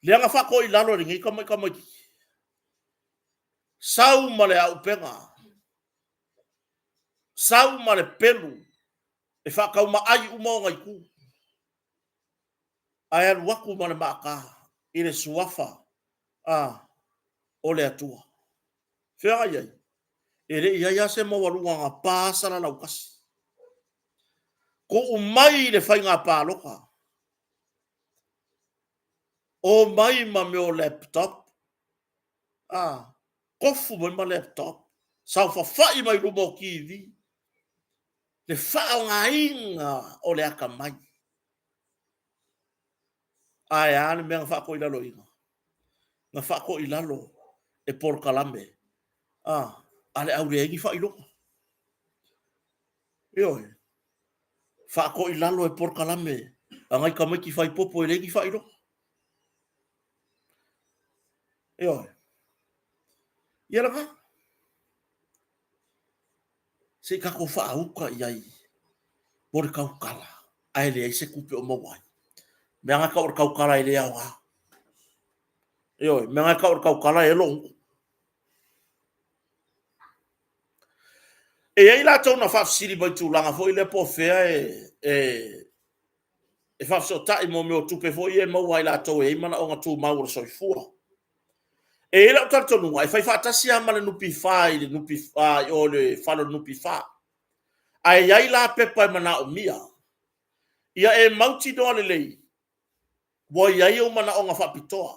Lea na faatoilalo e lenei tamai tamaitiiti. Sau ma le aupega, sau ma le pelu e faataumaai uma ona itu, ae alu atu ma le maata i le suafa a o le Atua. Fea i ai? E le i ai lava se maualuga na pa salalautasi. Tuu mai le faiga palota. O mai ma mea o laptop. A, tofu mai ma laptop. Saofafai mai luma o TV. Le faaaogaina o le atamai. Ae a le mea na faatoilaloina? Na faatoilalo e polokalame a, a le au leai ni faailoga. Ioe. Faatoilalo e polokalame a nai tamaiti faipopo e leai ni faailoga. Ioe. Ia lava. Se i tatou faauta i ai mo le tautala, ae leai se tupe o maua ai. Mea na tau o le tautala e le aoga. Ioe, mea na tau o le tautala e logo. E i ai latou na faafesili mai tulaga foi lea po o fea e, e, e faafesootai mo mea o tupe foi ia e maua ai latou e i ai manaoga tumau o le soifua. E i ai lau talitonuga, e fai faatasi lava ma le NPF i le NPF, i o le fale o le NPF. Ae i ai la pepa e manaomia, ia e mautinoa lelei ua i ai ou manaoga faapitoa.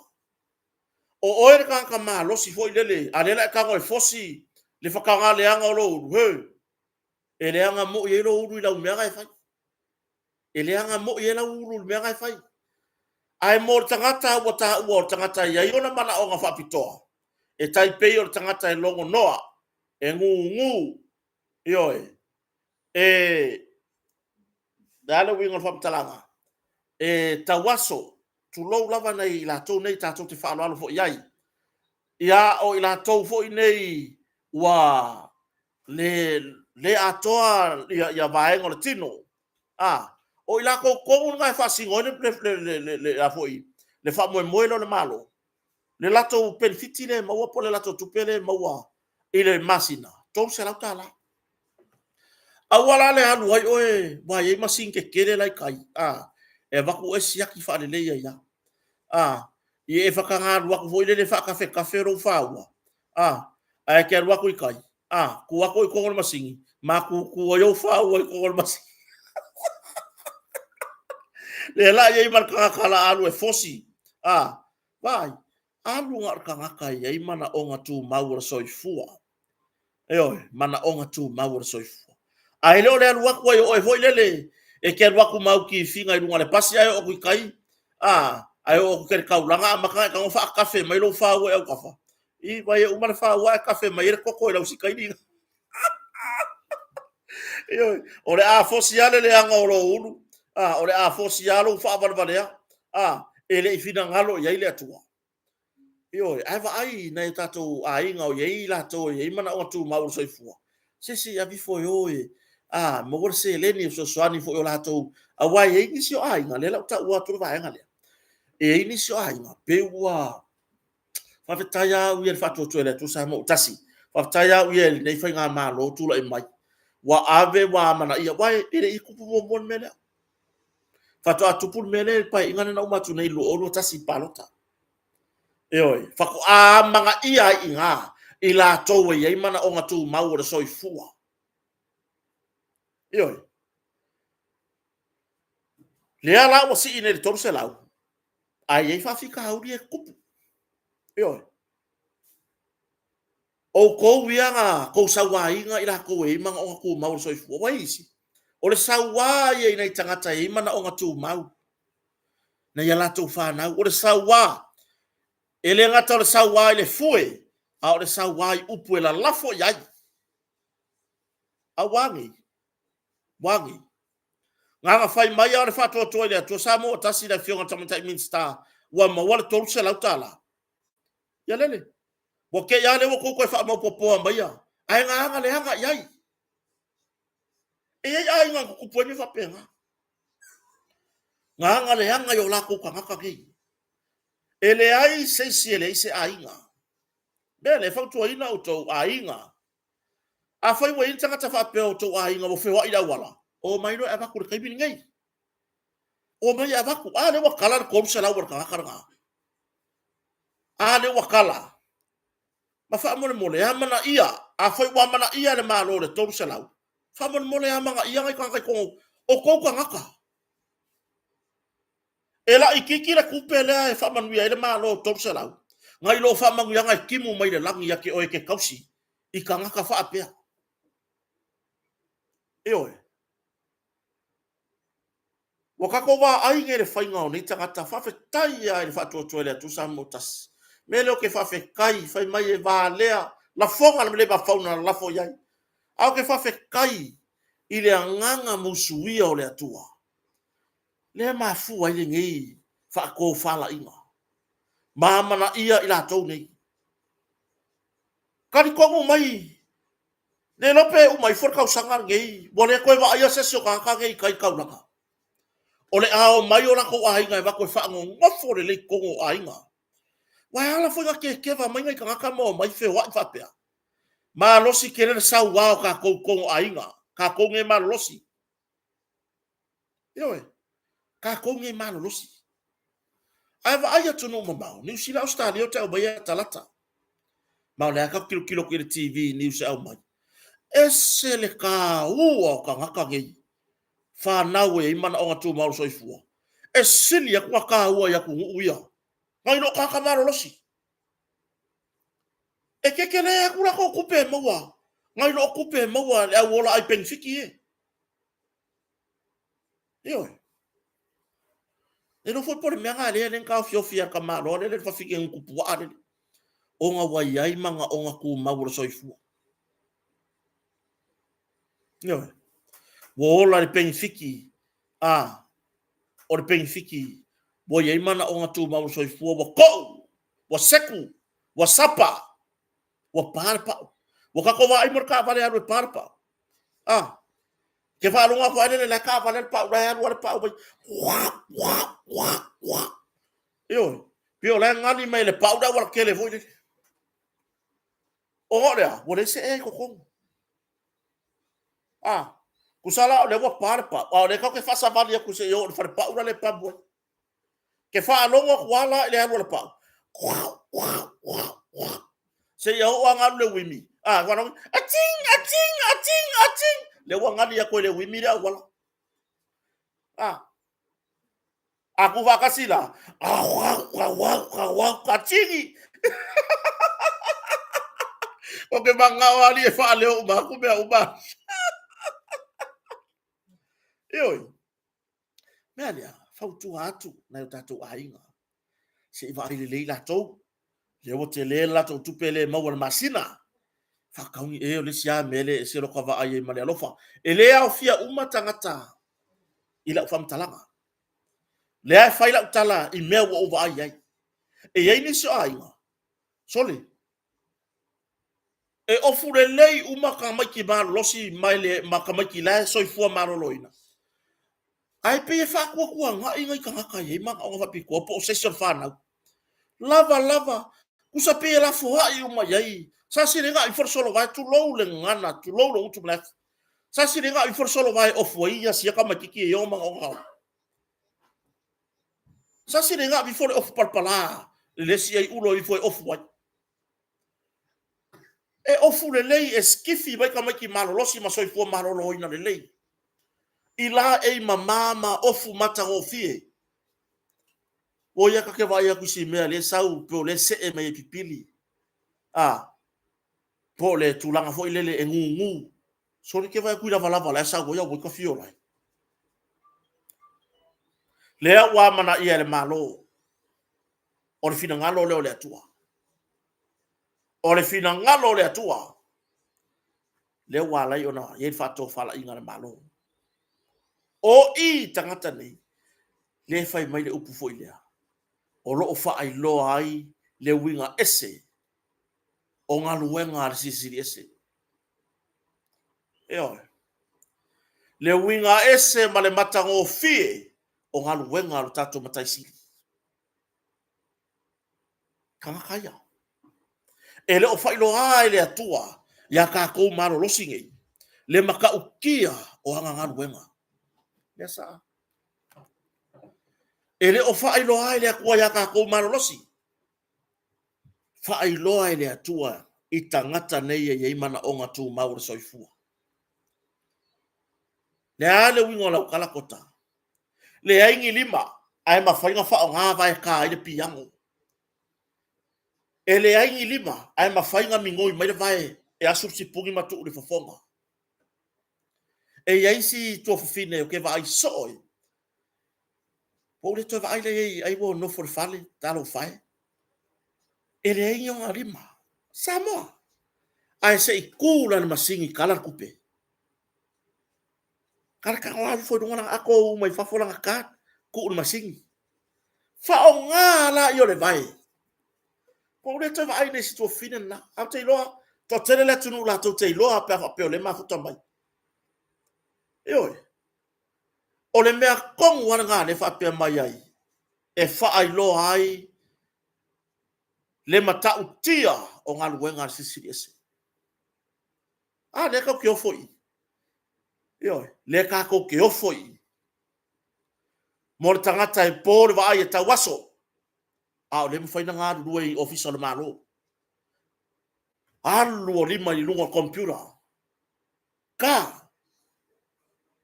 O oe le tagata malosi foi lele, a lea la e tago e fosi le whakangaleanga o lou ulu, he, e leaga moi ai lou ulu i lau mea na e fai. E leaga moi ai lau ulu i le mea na e fai. Ae mo le tagata ua taua o le tagata e i ai ona manaoga faapitoa, e tai pei o le tagata e logonoa, e gugu, ioe, e le a le uiga o le faamatalaga, e tauaso, tulou lava nai latou nei tatou te faaaloalo foi i ai, ia o i latou foi nei ua le, le atoa ia, ia vaega o le tino, a, o i latou tonu na e faasino ai le, le, le, le, le, a foi, le faamoemoe lea o le Malo, le latou penefiti lea e maua po o le latou tupe lea e maua i le masina, $300. Aua la le alu ai oe, ua i ai masini tetele la i tai, a, e avatu oe siaki faalelei ai lava. A, ia e faataga alu atu foi lele faatafetafe lou faua, a, ae te alu atu i tai, a, tu atu oe i totonu o le masini, matutu ai ou faua i totonu o le masini. Lea la i ai ma le tagata la alu e fosi, a, vaai, alu na o le tagata e i ai manaoga tumau o le soifua. Ioe, manaoga tumau o le soifua. Ae le o le alu atu ai o oe foi lele e te alu atu ma au tifiga i luga o le pasi ae oo atu i tai, a, ae oo atu i le taulaga amata ona e tago faatafe mai lou faua i autafa. I, vai e uma le faua ae tafe mai ai le toto i lau sikaini. Ioe, o le a fosi lava le leaga o lou ulu, a, o le a fosi lava lou faavalevalea, a, e le i finagalo i ai le Atua. Ioe, ae vaai i nai o tatou aiga o i ai latou e i ai manaoga tumau o le soifua, se se i ave ifo e o e a, maua le seleni e fesoasoani foi o latou, aua e i ai nisi o aiga, lea la ou taua atu le vaega lea, e i ai nisi o aiga, pei ua faafetai lava au ia i le faatuatua i le Atua Samoa ua tasi, faafetai lava au ia i lenei faigamalo o tulai mai, ua ave ua amanaia, aua e le i tupu muamua le mea lea. Faatoa tupu le mea lea i le Paeaiga lea na uma atu nei 2021 i palota. Ioe, faatoa amanaia ai i ina i latou e i ai manaoga tumau o le soifua. Ioe. Lea la ua sii nei i le 300, ae i ai faafitauli e tutupu. Ioe. Outou ia na tou sauaina i latou e i ai manaoga tumau o le soifua. Ua isi, o le saua ia i nai tagata e i ai manaoga tumau, nai a latou fanau. O le saua, e le gata o le saua i le fue, a o le saua i upu e lalafo i ai. A ua nei, ua nei. Na ona fai mai lava o le faatoatoa i le Atua Samoa ua tasi le Afioga i le Tamaitai Minisita ua maua le $300. Ia lele, ua te i lava lea ua tou toe faamaopoopoa maia, ae na aga leaga i ai. E i ai aiga na tutupu ai mea faapena. Na aga leaga i o latou tagata nei. E leai se isi e leai se aiga. Mea lea e fautuaina outou aiga. Afai ua i ai le tagata faapea o outou aiga ua feoai i le auala, omai loa e avatu i le taimi lenei. Omai e avatu. A lea ua tala le 300 a le tagata lena. A lea ua tala. Ma faamolemole, amanaia, afai ua amanaia e le Malo le 300, faamolemole amanaia nai tagata i totonu o tou tagata. E laitiiti le tupe lea e faamanuia ai le Malo 300, nai lo faamanuiaga e timu mai le lagi ia te oe e te tausi i tagata faapea. Ioe. Ua tatou vaai nei i le faiga o nei tagata, faafetai lava i le faatuatua i le Atua Samoa tasi. Mea lea ou te faafetai, fai mai e valea lafoga le mafaufau na lalafo i ai. Ae ou te faafetai i le agaga musuia o le Atua, lea e mafua ai lenei faatofalaiga ma amanaia i latou nei. Talitonu mai, le iloa pe uma ifo le tausaga lenei, ua le toe vaaia se isi o tagata nei i tai taulaga. O le a omai o latou aiga e avatu e faanonofo lelei totonu o aiga. Ua ala foi na kekeva mai nai tagata ma omai feoai faapea. Malosi tele le sauā o tatou i totonu o aiga, tatou nei malolosi. Ioe, tatou nei malolosi. Ae vaai atunuu mamao, Niu Sila, Ausetalia o te aumaia latalata. Ma o lea tatou te tilotilo atu i le TV i news e aumai. Ese le taua o tagata nei, fanau e i ai manaoga tumau o le soifua. E sili atu ona taua i atunuu ia, nai lo tagata malolosi. E tetele atu latou tupe e maua, nai lo tupe e maua e le au ola ai penefiti e. Ioe. E iloa foi po o le mea lena lea na taofiofi e le tamaloa lea le fafine gutu puaa lele, ona ua i ai manaoga tumau o le soifua. Ioe. Ua ola i le penefiti, a, o le penefiti ua i ai manaoga tumau o le soifua, ua tou, ua seku, ua sapa, ua pa le pau. Ua tatou vaai mo le taavale e alu e pa le pau. A, ke faalogo atu ai lele la e taavale le pau, la e alu lava le pau mai. Ioe, pei o la e gali mai e le pau le aualatele foi lele. Ona o le a? Ua leai se ea i totonu. A, tusa la o lea ua pa le pau, a o lea tatou te faasavali atu se i oo i le falepau la e pamu ai. Ke faalogo atu lava la i le alu a le pau, seia oo lava ina alu le uimi, a, faalogo, ating, ating, ating, ating, lea ua gali atu e le uimi le auala. A, a tuufaatasi la, atigi. Ou te manao alii e faaleo uma atu mea uma. Ioe. Mea lea, fautua atu nai o tatou aiga, se i vaai lelei latou, lea ua tele le latou tupe lea e maua i le masina, faatauni e o le isi lava mea lea e ese lota vaai ai ma le alofa. E le aofia uma tagata i lau faamatalaga. Lea e fai lau tala i mea ua ou vaai ai. E i ai nisi o aiga, sole, e ofu lelei uma tamaiti malolosi ma tamaiti la e soifua maloloina. Ae pei e faatuatuanai nai tagata e i ai manaoga faapitoa po o se isi o le fanau. Lava lava, tusa pei e lafoai uma i ai. Sa silega ifo le solovae, tulou le gagana, tulou lou gutu ma le afi. Sa silega ifo le solovae e ofu ai ia sia tamaititi e i ai ona manaoga. Sa silega ifo le ofu palapala i le isi ai ulo ifo e ofu ai. E ofu lelei, e sikifi mai tamaiti malolosi ma soifua maloloina lelei. I la ei mama ma ofu matagofie. O ia ta te vaai atu i si mea lea e sau pe o lea e see mai e pipili. A, po o le tulaga foi lele e gugu. Sole ke vaai atu i lavalava la e sau ai aua ka fio lai. Lea ua amanaia e le Malo o le finagalo lea o le Atua. O le finagalo o le Atua lea ua ala ai ona i ai le faatofalaiga a le Malo. O i tagata nei, lea e fai mai le upu foi lea, o lo o faailoa ai le uiga ese o galuega a le Silisili Ese. Ioe. Le uiga ese ma le matagofie o galuega a lo tatou Matai Sili. Tagata ia. E le o faailoa e le Atua iā tatou malolosi nei le matautia o ana galuega. Lea sa. E le o faailoa e le Atua iā tatou malolosi. Faailoa e le Atua i tagata nei e i ai manaoga tumau o le soifua. Le a le uiga o lau tala Kota? Leai ni lima ae mafai ona faaaoga vae ta ai le piano. E leai ni lima ae mafai ona migoi mai le vae e asu le sipuni ma tuu i le fofoga. E i ai si tuafafine ou te vaai soo ai. Ua ou le toe vaai lea i ai, ai ua nofo i le fale, talofa e. E leai ni ona lima. Samoa! Ae se i tu la i le masini kala le tupe. Kala tago alu ifo i luga lana ato uu mai fafo lana card, tuu i le masini. Faaaoga laia o le vae. Ua ou le toe vaai nei i si tuafafine lena. Ae ou te iloa, toatele le atunuu latou te iloa pe a faapea o lea e mafuta mai. Ioe. O le mea tonu lava lena lea e faapea mai ai, e faailoa ai le matautia o galuega a le Silisili Ese. A lea tatou te ofo i i. Ioe, lea tatou te ofo i i. Mo le tagata e po le vaai e tau aso, a o lea e mafai ona galulue i Ofisa o le Malo. Alu o lima i luga o le computer. Ka!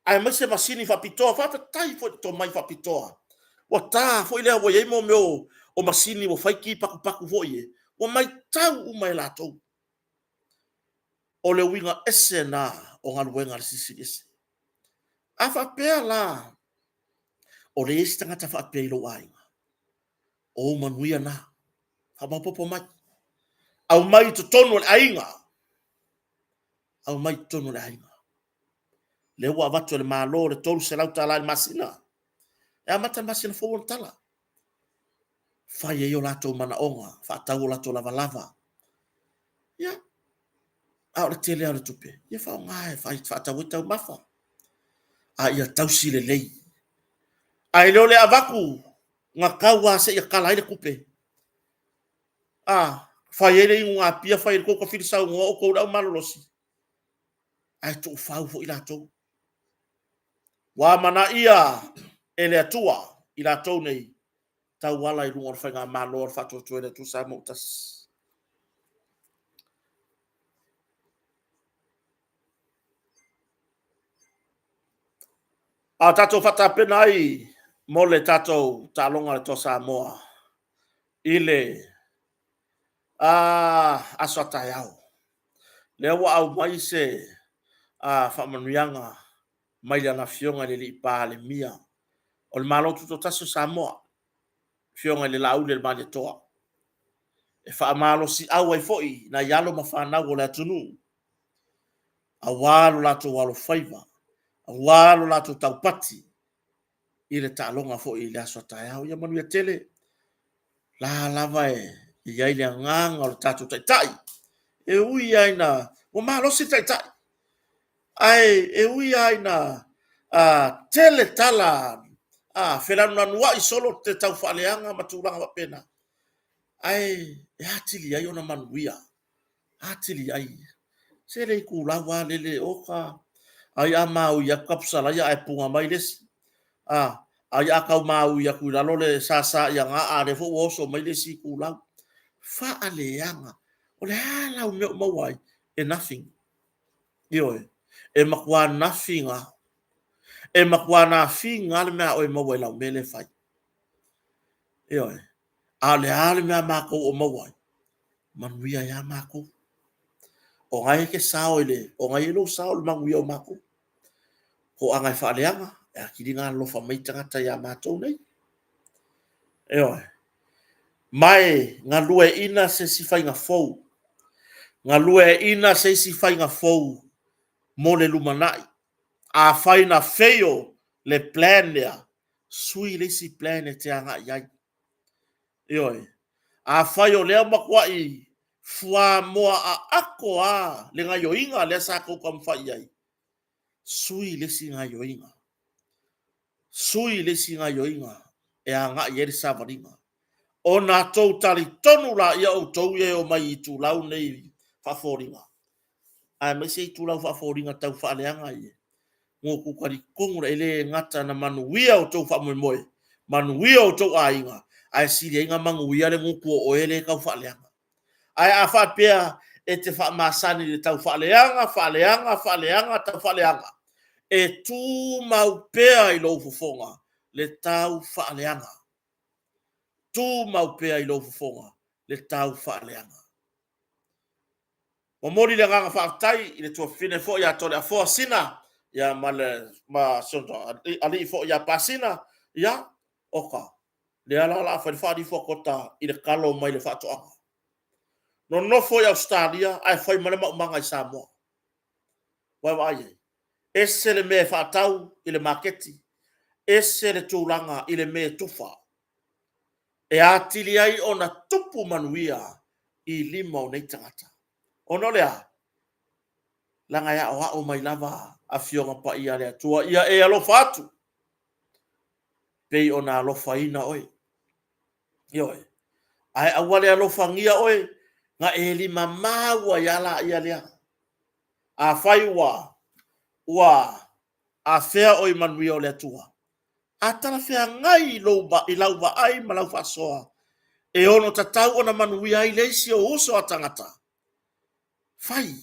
Aemaise masini faapitoa, faafetai foi i le tomai faapitoa. Ua ta foi lea ua i ai mo mea o masini ua fai ki patupatu foi e, ua matau uma e latou. O le uiga ese lena o galuega a le Silisili Ese. A faapea la, o lea e i ai se tagata faapea i lou aiga, o ou manuia na. Faamaopoopo mai. Aumai i totonu o le aiga. Aumai i totonu o le aiga. Lea ua avatu e le Malo le $300 i le masina. E amata le masina fou ona tala. Fai ai o latou manaoga, faatau o latou lavalava. Ia, a o le tele lava o le tupe, ia faaaoga e faatau ai taumafa, a ia tausi lelei. Ae le o le avatu na tau lava seia tala ai le tupe. A, fai ai le inugapia, fai ai le tou tafili saunoa outou le au malolosi, ae tuufau foi latou. Ua amanaia e le Atua i latou nei tauala i luga o le Faigamalo a le Faatuatua i le Atua Samoa ua Tasi. A o tatou faatapena ai mo le tatou taaloga a le Toa Samoa i le aso a taeao, lea ua aumai se faamanuiaga mai lana Afioga i le Alii Palemia o le Malo Tutoatasi o Samoa, Afioga i le Laaulialemalietoa, e faamalosiau ai foi nai alo ma fanau o le atunuu, aua lo latou alofaiva, aua lo latou taupati i le taaloga foi i le aso a taeao. Ia manuia tele. La lava e i ai le agaga o le tatou Taitai, e ui lava ina ua malosi le Taitai, ae e ui lava ina tele tala felanunanuai solo te tau faaleaga ma tulaga faapena, ae e atili ai ona manuia, atili ai. Se le itulau lava lele, oka, ai a maui atu tapusalaia ae puna mai le isi. A, ai a tau maui atu i lalo le sasa ia na, a o lea foi ua oso mai le isi itulau. Faaleaga. O le a lau mea o maua ai? E nothing. Ioe. E matua nothing lava. E matua nothing lava le mea a oe e maua i lau mea lea e fai. Ioe. A o le a le mea a matou o maua ai? Manuia ai lava matou. O na e te sao i le, o na e i ai lou sao i le manuia o matou. Toaga e faaleaga, e atili ona alolofa mai tagata ia matou nei. Ioe. Ma e galueaiina se isi faiga fou, galueaiina se isi faiga fou mo le lumanai. Afai na fail le plan lea, sui le isi plan e te agai i ai. Ioe. Afai o lea matuai fuamoa aato lava le gaioiga lea sa tou taumafai i ai, sui le isi gaioiga. Sui le isi gaioiga e agai i ai le savaliga. Ona tou talitonu laia outou ia e omai i itulau nei faafoliga, aemaise itulau faafoliga tau faaleaga ia, ua outou talitonu e le gata na manuia outou faamoemoe, manuia outou aiga, ae sili ai ona manuia le gutu o oe lea e tau faaleaga. Ae a faapea e te faamasani i le tau faaleaga, faaleaga, faaleaga, tau faaleaga, e tumau pea i lou fofoga le tau faaleaga. Tumau pea i lou fofoga le tau faaleaga. Momoli le agaga faafetai i le tuafafine foi ia Toleafoa Sina, ia ma le ma si ona alii foi ia Pasina, ia, oka, lea la o le a fai le faalifo a Tota i le talo mai le faatoaga. Nonofo i Ausetalia ae fai mai le maumaga i Samoa. Ua e vaai i ai? Ese le mea e faatau i le maketi, ese le tulaga i le mea e tufa, e atili ai ona tupu manuia i lima o nei tagata. Ona o le a? Leaga e aoao mai lava Afioga Paia a le Atua, ia e alofa atu, pei ona alofaina oe. Ioe. Ae aua le alofagia oe, na e limamau ai lava laia lea. Afai ua ua afea oe i manuia o le Atua, a talafeagai i lou i lau vaai ma lau faasoa e ono tatau ona manuia ai le isi ou uso a tagata, fai,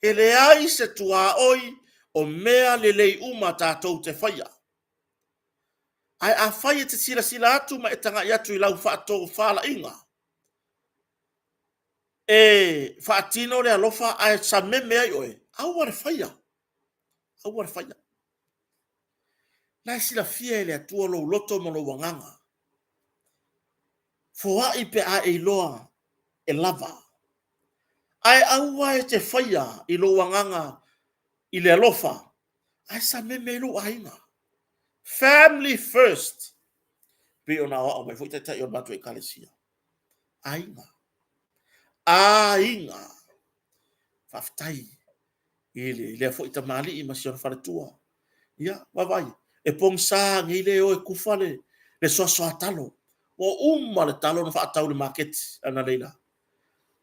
e leai se tuaoi o mea lelei uma tatou te faia. Ae afai e te silasila atu ma e tagai atu i lau faatofalaiga, e faatino le alofa ae sameme ai oe, aua le faia, aua le faia. La e silafia e le Atua lou loto ma lou agaga. Foai pe a e iloa e lava. Ae aua e te faia i lou agaga i le alofa, ae sameme ai lou aiga. Family first. Pei ona aoao mai foi taitai o le matou ekalesia. Aiga. Aiga. Faafetai i lea foi tamalii ma si ona faletua. Ia, vaavaai, e pogisa nei le o e tufa le soasoa talo. Ua uma le talo na faatau i le maketi analeila.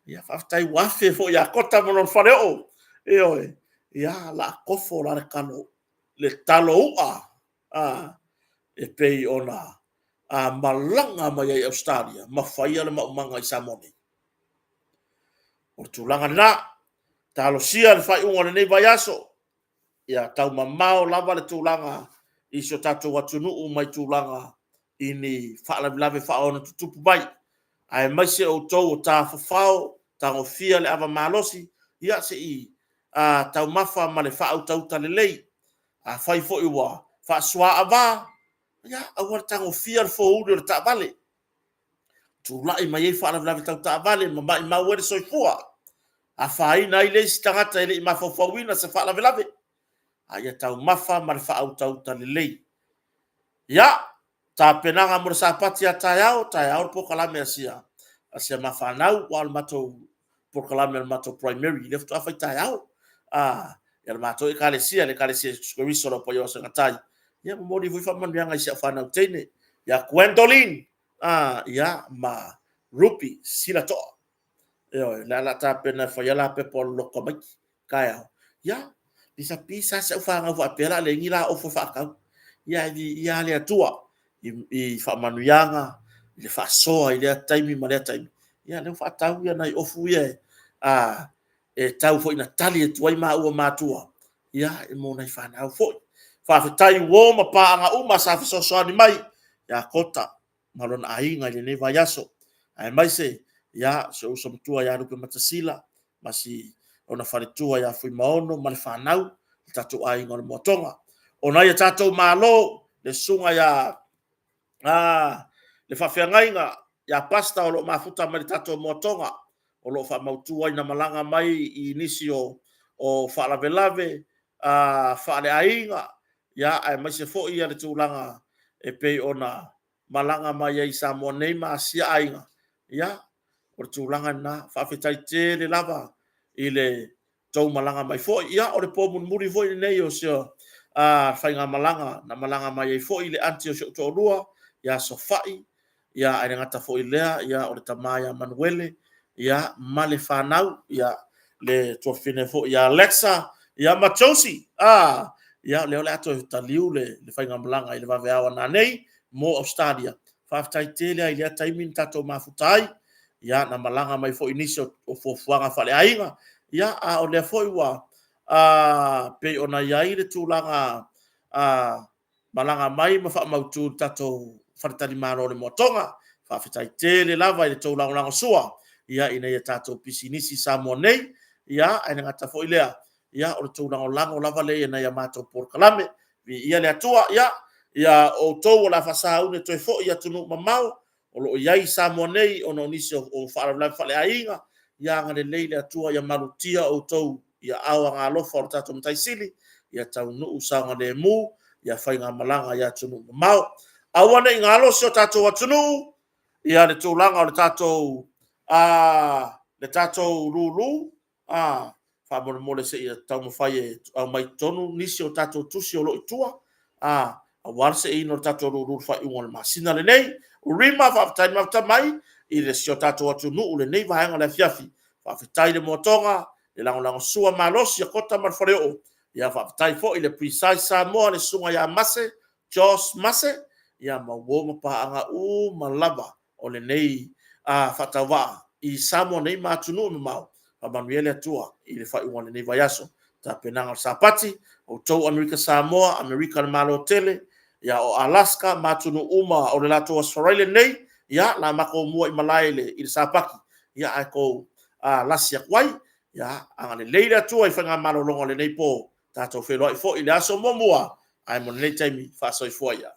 Ia, faafetai ua afe foi ia Kota ma lona faleoo. Ioe. Ia, la a kofo la le talo, le talo u'a e pei ona malaga mai ai i Ausetalia ma faia le maumaga i Samoa nei. O le tulaga lena, talosia le faaiuga o lenei vaiaso, ia taumamao lava le tulaga i si o tatou atunuu mai tulaga i ni faalavelave faaono tutupu mai, aemaise outou o tafafao, tagofia le ava malosi, ia se i taumafa ma le faautauta lelei. Afai foi ua faasuaava, ia aua le tagofia le fouli o le taavale, tulai mai ai faalavelave tau taavale ma maumau ai le soifua, afaina ai le isi tagata e le i mafaufauina se faalavelave, a ia taumafa ma le faautauta lelei. Ia, tapenaga mo le Sapati a taeao, taeao le polokalame a si a ma fanau, aua o le matou polokalame a le matou primary, lea faatoa fai taeao. Ia le matou ekalesia, le ekalesia Iesu Keriso o le Aupaia o Asogatai. Ia momoli foi faamanuiaga i si au fanau teine, ia Gwendoline, ia, ma Ruby Silatoa. Ioe, lea la tapena e fai la pepa o le lotu tamaiti, taeao. Ia, pisa pisa si au fanau faapea la leai ni la ofu e faatau. Ia ae viia le Atua i faamanuiaga, i le faasoa i lea taimi ma lea taimi. Ia lea ua faatau ia nai ofu ia e tau foi ina tali atu ai maua ma matua, ia mo nai fanau foi. Faafetai i uo ma paaga uma sa fesoasoani mai ia Kota ma lona aiga i lenei vaiaso, aemaise ia si ou uso matua ia Lupematasila ma si ona faletua ia Fuimaono ma le fanau, le tatou aiga o le Moatoga. O nai a tatou malo, le susuga ia le faafeagaiga ia Pastor o lo o mafuta mai le tatou Moatoga, o lo o faamautu ai na malaga mai i nisi o faalavelave faaleaiga, ia aemaise foi le tulaga e pei ona malaga mai ai i Samoa nei ma Asia aiga, ia, o le tulaga lena. Faafetai tele lava i le tou malaga mai foi. Ia, o le po mulimuli foi lenei o si faigamalaga na malaga mai ai foi le aunty o si ou toalua ia Sofai, ia ae le gata foi i lea, ia o le tama ia Manuele, ia ma le fanau, ia le tuafafine foi ia Alexa, ia ma Josie. Ia lea o le a toe taliu le faigamalaga i le vaveao a nanei mo Ausetalia. Faafetai tele lava i lea taimi na tatou mafuta ai, ia na malaga mai foi i nisi o fuafuaga faaleaiga, ia a o lea foi ua pei ona i ai le tulaga malaga mai ma faamautu i le tatou faletalimalo o le Moatoga. Faafetai tele lava i le tou lagolagosua ia ina ia tatou pisinisi i Samoa nei, ia ae le gata foi lea, ia o le tou lagolago lava lea i nai a matou polokalame. Viia le Atua. Ia, ia outou o le a faasauni e toe foi i atunuu mamao o lo o i ai i Samoa nei ona o nisi o faalavelave faaleaiga, ia agalelei le Atua ia malutia outou i aao agaalofa o le tatou Matai Sili, ia taunuu saogalemu ia faigamalaga i atunuu mamao. Aua ne i galo si o tatou atunuu ia le tulaga o le tatou le tatou lulu faamolemole se i taumafai e aumai i totonu nisi o tatou tusi o lo o i tua, aua le seiina o le tatou lulu i le faaiuga o le masina lenei. Rima, faafetai le mafuta mai i le si o tatou atunuu i lenei vaega o le afiafi. Faafetai le Moatoga, Le lagolagosua malosi a Kota ma le Faleoo. Ia faafetai foi i le Precise Samoa, le susuga ia Mase, Josh Mase, ia ma uo ma paaga uma lava o lenei faatauvaa i Samoa nei ma atunuu e mamao. Faamanuia le Atua i le faaiuga o lenei vaiaso. Tapenaga o le Sapati, outou Amerika Samoa, Amerika le Malo tele, ia o Alaska ma atunuu uma o le latou Aso Faraile lenei, ia o le a matou mua i malae i le Sapati, ia ae tou lasi atu ai. Ia agalelei le Atua i faiga malologa o lenei po, tatou feiloai foi i le aso muamua, ae mo lenei taimi, faasoifua ia.